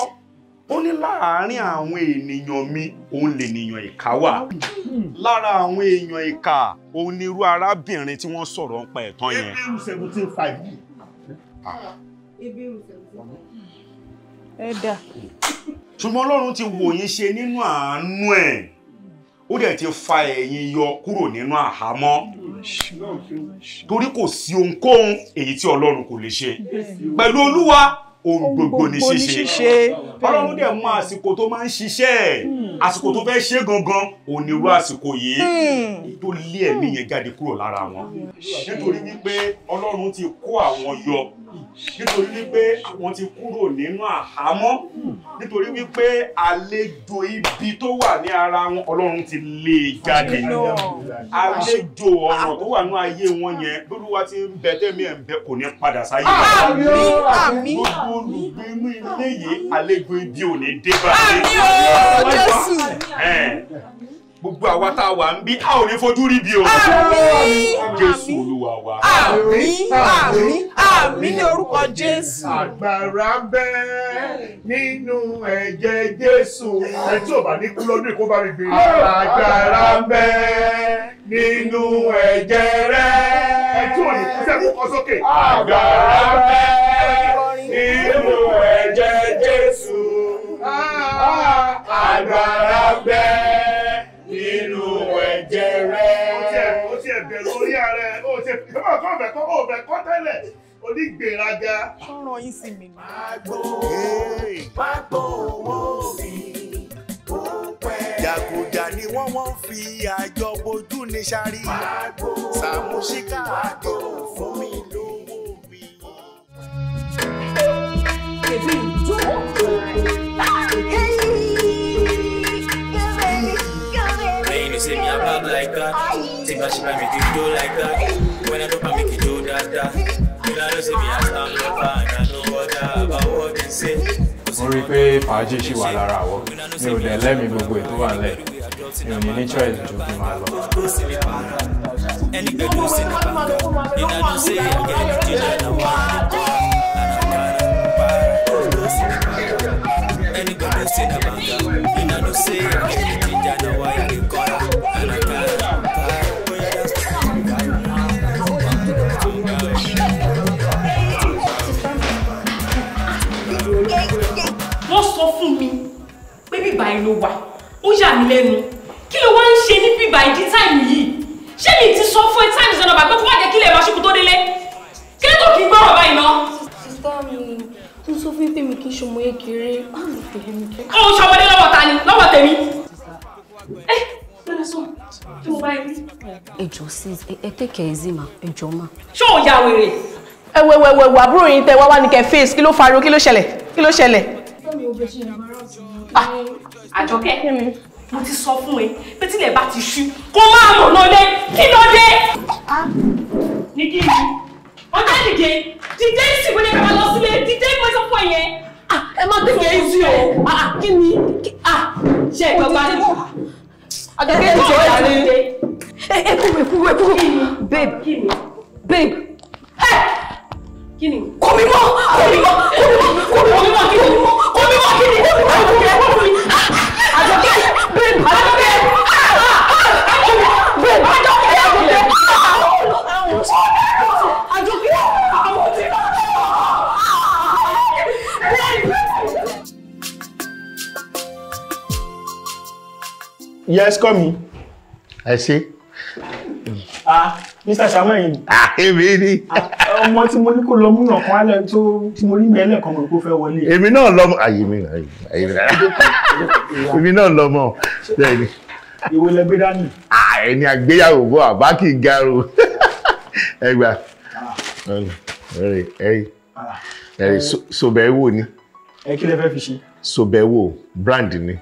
ó ní láàárín àwọn ènìyàn mi, òun lènìyàn ìkà wà. Lára àwọn èèyàn ìkà, òun ni irú arábìnrin tí wọ́n sọ̀rọ̀ ń pa ẹ̀tàn yẹn. Ebéèrú 17:5. Ẹ dà. Ṣùgbọ́n Ọlọ́run ti wò yín ṣe nínú àánú ẹ̀. Ó dẹ̀ ti fa ẹ̀yin yọ kúrò nínú àhámọ́. Torí kò sí ohunkóhun èyí tí Ọlọ́run kò lè ṣe. Pẹ̀lú Olúwa, ohun gbogbo ní ṣíṣe. Ọlọ́run dẹ̀ mọ àsìkò tó máa ń ṣiṣẹ́. Àsìkò tó fẹ́ ṣe gangan, òun ni irú àsìkò yìí tó lé ẹ̀mí yẹn jáde kúrò lára wọn. Nítorí wípé Ọlọ́run ti kó àwọn yọ. Nítorí wípé àwọn ti kúrò nínú àhámọ́. Nítorí wípé àlejò ibi tó wà ní ara wọn, Ọlọ́run ti lé e jáde. Àlejò ọ̀ràn tó wà ní ayé wọn yẹn, lÓlúwa ti ń bẹ tẹ́mi ẹ̀ ń bẹ kò ní padà sáyé. Àmín, àmín. Gbogbo olùgbé inú ilé yìí, àlejò ibi ò ní dé bá yín. Àmín o, Jésù. Gbogbo àwa tá a wà ń bí, a ò ní fojú rí bí o. Àmín. Jésù Olúwa wa. Àmín, àmín, àmín ní orúkọ Jésù. Agbára ń bẹ nínú ẹ̀jẹ̀ Jésù. Ẹ tí ò bá ní kú lọ́dún kó bá mi gbé. Agbára ń bẹ nínú ẹ̀jẹ̀ rẹ̀. Ẹ tí ò ní kúṣẹ́ kó kọ sókè. Agbára bẹ nínú ẹ̀jẹ̀ Jésù. Agbára bẹ nínú ẹ̀jẹ̀ rẹ̀. Ó tiẹ̀ bẹ̀rù orí ara ẹ̀, ó tiẹ̀ bẹ̀ kọ́ tẹ́lẹ̀. Onígbèraga. Sọ̀rọ̀ yín sí mi. Má gbó owó mi, ó pẹ́. Jàgùjà ni wọ́n fi àjọ bojú ní sáré. Sàmúsíkà àjọ fún mi lówó mi. Hey, you say me a bad like that. Think I should make you do like that. When I drop, I make you do that that. You know, say me a stand up and I know what about what they say. Mo rí i pé fàájì ṣì wà lára àwọ̀ mi ò dẹ̀ lẹ́mìí gbogbo ètò wà nílẹ̀ mi ò ní choice ju kí n máa lọ. Wọ́n sọ fún mi pé bíbá yìí ló wà, ó yà mí lẹ́nu. Kí ló wá ń ṣe ní bíbá yìí di táìmù yìí? Ṣé mi ti sọ fún ẹ táìmù sọ̀nà bàbá kó má jẹ́ kí lè máa ṣubú tó délé? Kí ló tó kí n gbọ́rọ̀ báyìí ná? Sista mi, mo sọ fún pé mi kì í ṣọmọ kékeré. Ó ń ṣọmọdé lọ́wọ́ ta ni? Lọ́wọ́ tèmi. Ẹ lọ́dọ̀ sọ, kí mo bá yẹn rí. Ẹ jọ̀ọ́ sis, ẹ take it easy ma, ẹ jọ̀ọ́ ma. Ṣé ò ya wèrè? Ẹ wẹ wẹ wẹ àbúrò yín tẹ wá wá ní kẹ face, kí ló fariwo, kí ló ṣẹlẹ̀? Kí ló ṣẹlẹ̀? Àjọkẹ́, mo ti sọ fún ẹ pé tílẹ̀ bá ti ṣú kó máa mọ̀nà lé, kí ló dé? Ní kí ni? Ọjọ́ dìde, dìde ìsìnkú ní kàmá lọ sílé, dìde mo sọ fún ẹ yẹn. Ẹ má take it easy o, kí ni? Ṣé ìgbàgbá ni? Àjọkẹ́ ẹ jọ̀ọ́ ẹ dìde. Ẹ kúrò kúrò kúrò. Babe, babe. Kí ni? Kò mí mọ́, kò mí mọ́, kò mí mọ́, kò mí mọ́, kí ni? Kò mí mọ́, kí ni? Àjọkẹ́, kò mí. Àjọkẹ́, babe, Àjọkẹ́, babe, Àjọkẹ́, Àjọkẹ́, Àjọkẹ́, àwọn tí. Yes, come in. I see. Ah, Mr. Samuel. Ah, èmi ni. Ọmọ tí mo ní kó lọ múyàn kan alẹ́ tó tí mo rí mẹ́lẹ̀ kan mo kó fẹ́ wọlé. Èmi náà lọ́mọ. Ayé mi ayé mi. Èmi náà lọ́mọ. Bẹ́ẹ̀ni. Ìwé lẹ gbé dání. Ah, ẹni àgbéyàwó bọ́ àbá kì í garun. Ẹ gbà. Ẹ̀rí ẹ̀rí Sobẹ̀wò ni. Ẹ kí lẹ fẹ́ fi ṣe? Sobẹ̀wò brand ni.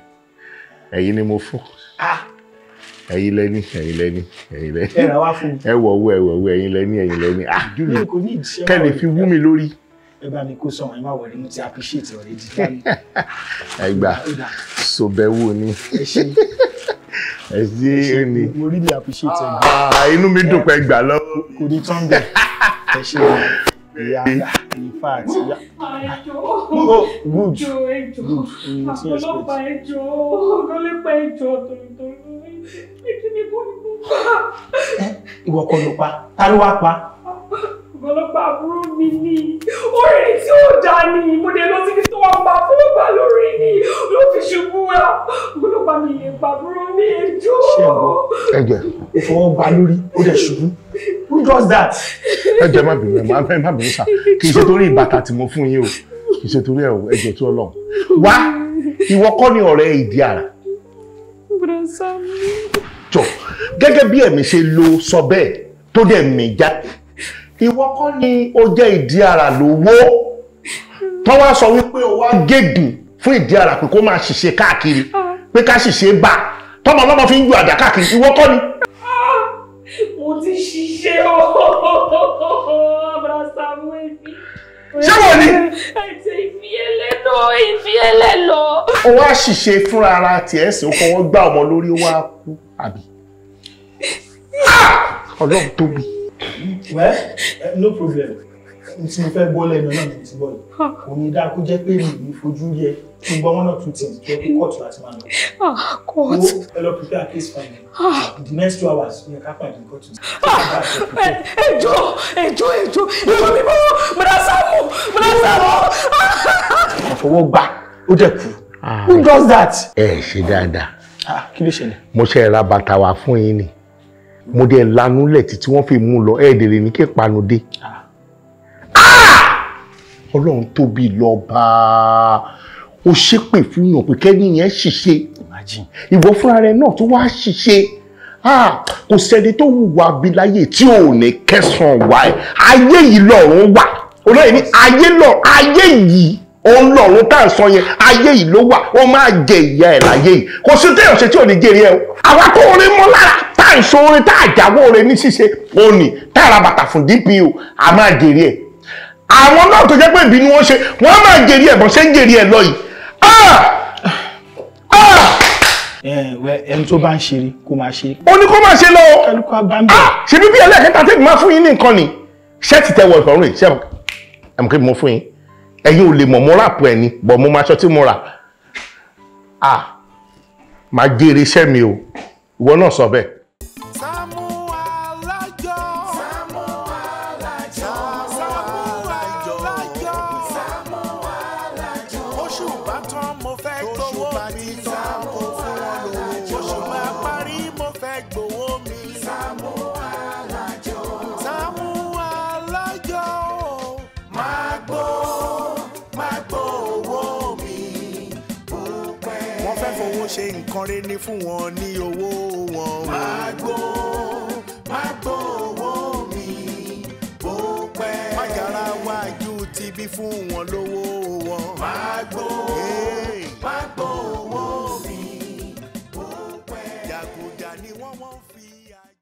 Ẹ̀yin ni mo fún. Ẹ̀yin lẹ́ni, ẹ̀yin lẹ́ni, ẹ̀yin lẹ́ni. Ẹ rà wá fún mi. Ẹ wọ̀ owó, ẹ wọ̀ owó, ẹ̀yin lẹ́ni, ẹ̀yin lẹ́ni. Ah, kò ní ìṣe. Kẹ́ lè fi wú mi lórí. Ẹ bá mi kó sọ̀rọ̀, ẹ má wọlé, mo ti appreciate already. Ẹ gbà, Sobẹ̀wò ni. Ẹ ṣé. Ẹ ṣé ni. Mo really appreciate ẹ. Ah, inú mi dùn pé gbà lọ́wọ́. Kò ní tán bẹ́ẹ̀. Ẹ ṣé. Ìyá, in fact, ìyá. Oh, good. Good. Ọlọ́pàá ẹjọ́, ọlọ́pàá ẹjọ́, torítorí. Ìwọ kọ́ ló pa, ta ló wá pa? Ọlọ́pàá àbúrò mi ni, orin tí ó dá ni, mo dé lọ síbi tó wà pa fún ọgbà lórí ni, ló fi ṣubú ẹ, ọlọ́pàá mi lè pa àbúrò mi ẹjọ́. Ṣé ẹ̀gbọ́n? Ẹ̀jẹ̀. Ó fọwọ́ gba lórí, ó dẹ̀ ṣubú. Who does that? Ẹ jẹ́ má bínú, ẹ má bínú sá. Kì í ṣe torí ìbàtà tí mo fún yín o, kì í ṣe torí ẹ̀ o, ẹ̀jẹ̀ tó Ọlọ́run. Wá, ìwọ kọ́ ni ọ̀rẹ́ ìdí àrà. Jọ, gẹ́gẹ́ bí ẹ̀mí ṣe lo sọ bẹ́ẹ̀ tó dẹ̀ mí já. Ìwọ kọ́ ni ó jẹ́ ìdí àrà lówó tó wá sọ wípé ó wá gégùn fún ìdí àrà pé kó máa ṣìṣe káàkiri pé ká ṣìṣe bà tọmọ ọlọ́mọ fi ń ju àdá káàkiri, ìwọ kọ́ ni. Mo ti ṣiṣẹ́ ooo, Ṣé wọ́n ni? Ẹ̀jẹ̀ ìfiyẹlẹ́ lọ, ìfiyẹlẹ́ lọ. Ó wá ṣìṣe fúnra ara tiẹ̀ sì ó fọwọ́ gbá ọmọ lórí ó wá kú àbí. Ọlọ́run tóbi. Well, no problem. N tí mo fẹ́ gbọ́ lẹ́nu náà ni ti gbọ́ yìí. Kò ní dáa kó jẹ́ pé mi ò ní fojú rí ẹ. Kí n gbọ́ one or two things tó yẹ kó kóòtù láti máa lọ. Court. Ẹ lọ prepare case file. In the next 2 hours, ó yẹ ká pàdé ní kóòtù. Ẹjọ́, ẹjọ́, ẹjọ́, ẹjọ́ mi bọ́, Bọ̀dá Sàámú, Bọ̀dá Sàámú. Àfọwọ́ gbà, ó dẹ̀ kú. Who does that? Ẹ ṣe dáadáa. Kí ló ṣẹlẹ̀? Mo ṣe ra bàtà wá fún yín ni, mo dẹ̀ lanúlẹ̀ títí wọ́n fi mú lọ. Ẹ̀ẹ́dẹ̀rẹ̀ ní kí panu dé. Ọlọ́run tóbi lọ́ba. Ó ṣépè fún yàn pé kẹ́ni yẹn ṣìṣe, ìwọ fúnra rẹ náà tó wá ṣìṣe. Kò sẹ́ni tó hùwà bí láyé tí ò ní kẹsàn-án wá ẹ̀. Ayé yìí lọ́run wà, olóyè ní ayé lọ, ayé yìí òun lọ́run tá à ń sọ yẹn. Ayé yìí ló wà, ó máa jẹ ìyá ẹ̀ láyé yìí. Kò sí téèyàn ṣe tí ò ní jèrè ẹ o. Àwa tó orin mọ́ lára tá à ń sọ orin, tá à jáwọ́ orin ní ṣíṣe òní, tá à ra bàtà fún DPO, a máa jèrè ẹ̀. Àwọn náà tó jẹ́ pé ìbínú wọn ṣe, wọ́n máa jèrè ẹ̀ bọ́n ṣe ń jèrè ẹ̀ lọ yìí. Ẹni tó bá ń ṣeré kó máa ṣe. Ó ní kó máa ṣe lọ. Kálukú á bá ń bẹ̀. Ṣe bíbí ẹlẹ́kẹta tẹ́bi máa fún yín ní nǹkan ni ṣẹ́ẹ̀tì tẹ́wọ̀ ìfọ̀rùn yìí, ṣé ẹ̀ mọ̀ kí mo fún yín, ẹ̀yin ò lè mọ̀. Mo ràpọ̀ ẹ̀ ni bọ̀, mo máa ṣọ tí mo rà. Ah, máa jèrè iṣẹ́ mi o. Ìwọ náà sọ bẹ́ẹ̀. Sàámú Alájọ. Sàámú Alájọ. Sàámú Alájọ. Sàámú Alájọ. Oṣù bá tán, mo fẹ́ gbowó mi. Sàámú fún wọn lówó. Oṣù bá parí, mo fẹ́ gbowó mi. Sàámú Alájọ. Sàámú Alájọ. Máa gbó, máa gbó owó mi. Wọ́n fẹ́ fowó ṣe nǹkan rẹ̀ ní fún wọn ní owó wọn. Máa gbó, máa gbó owó mi bó pẹ́. Májàra wájú ti bí fún wọn lówó wọn. Máa gbó.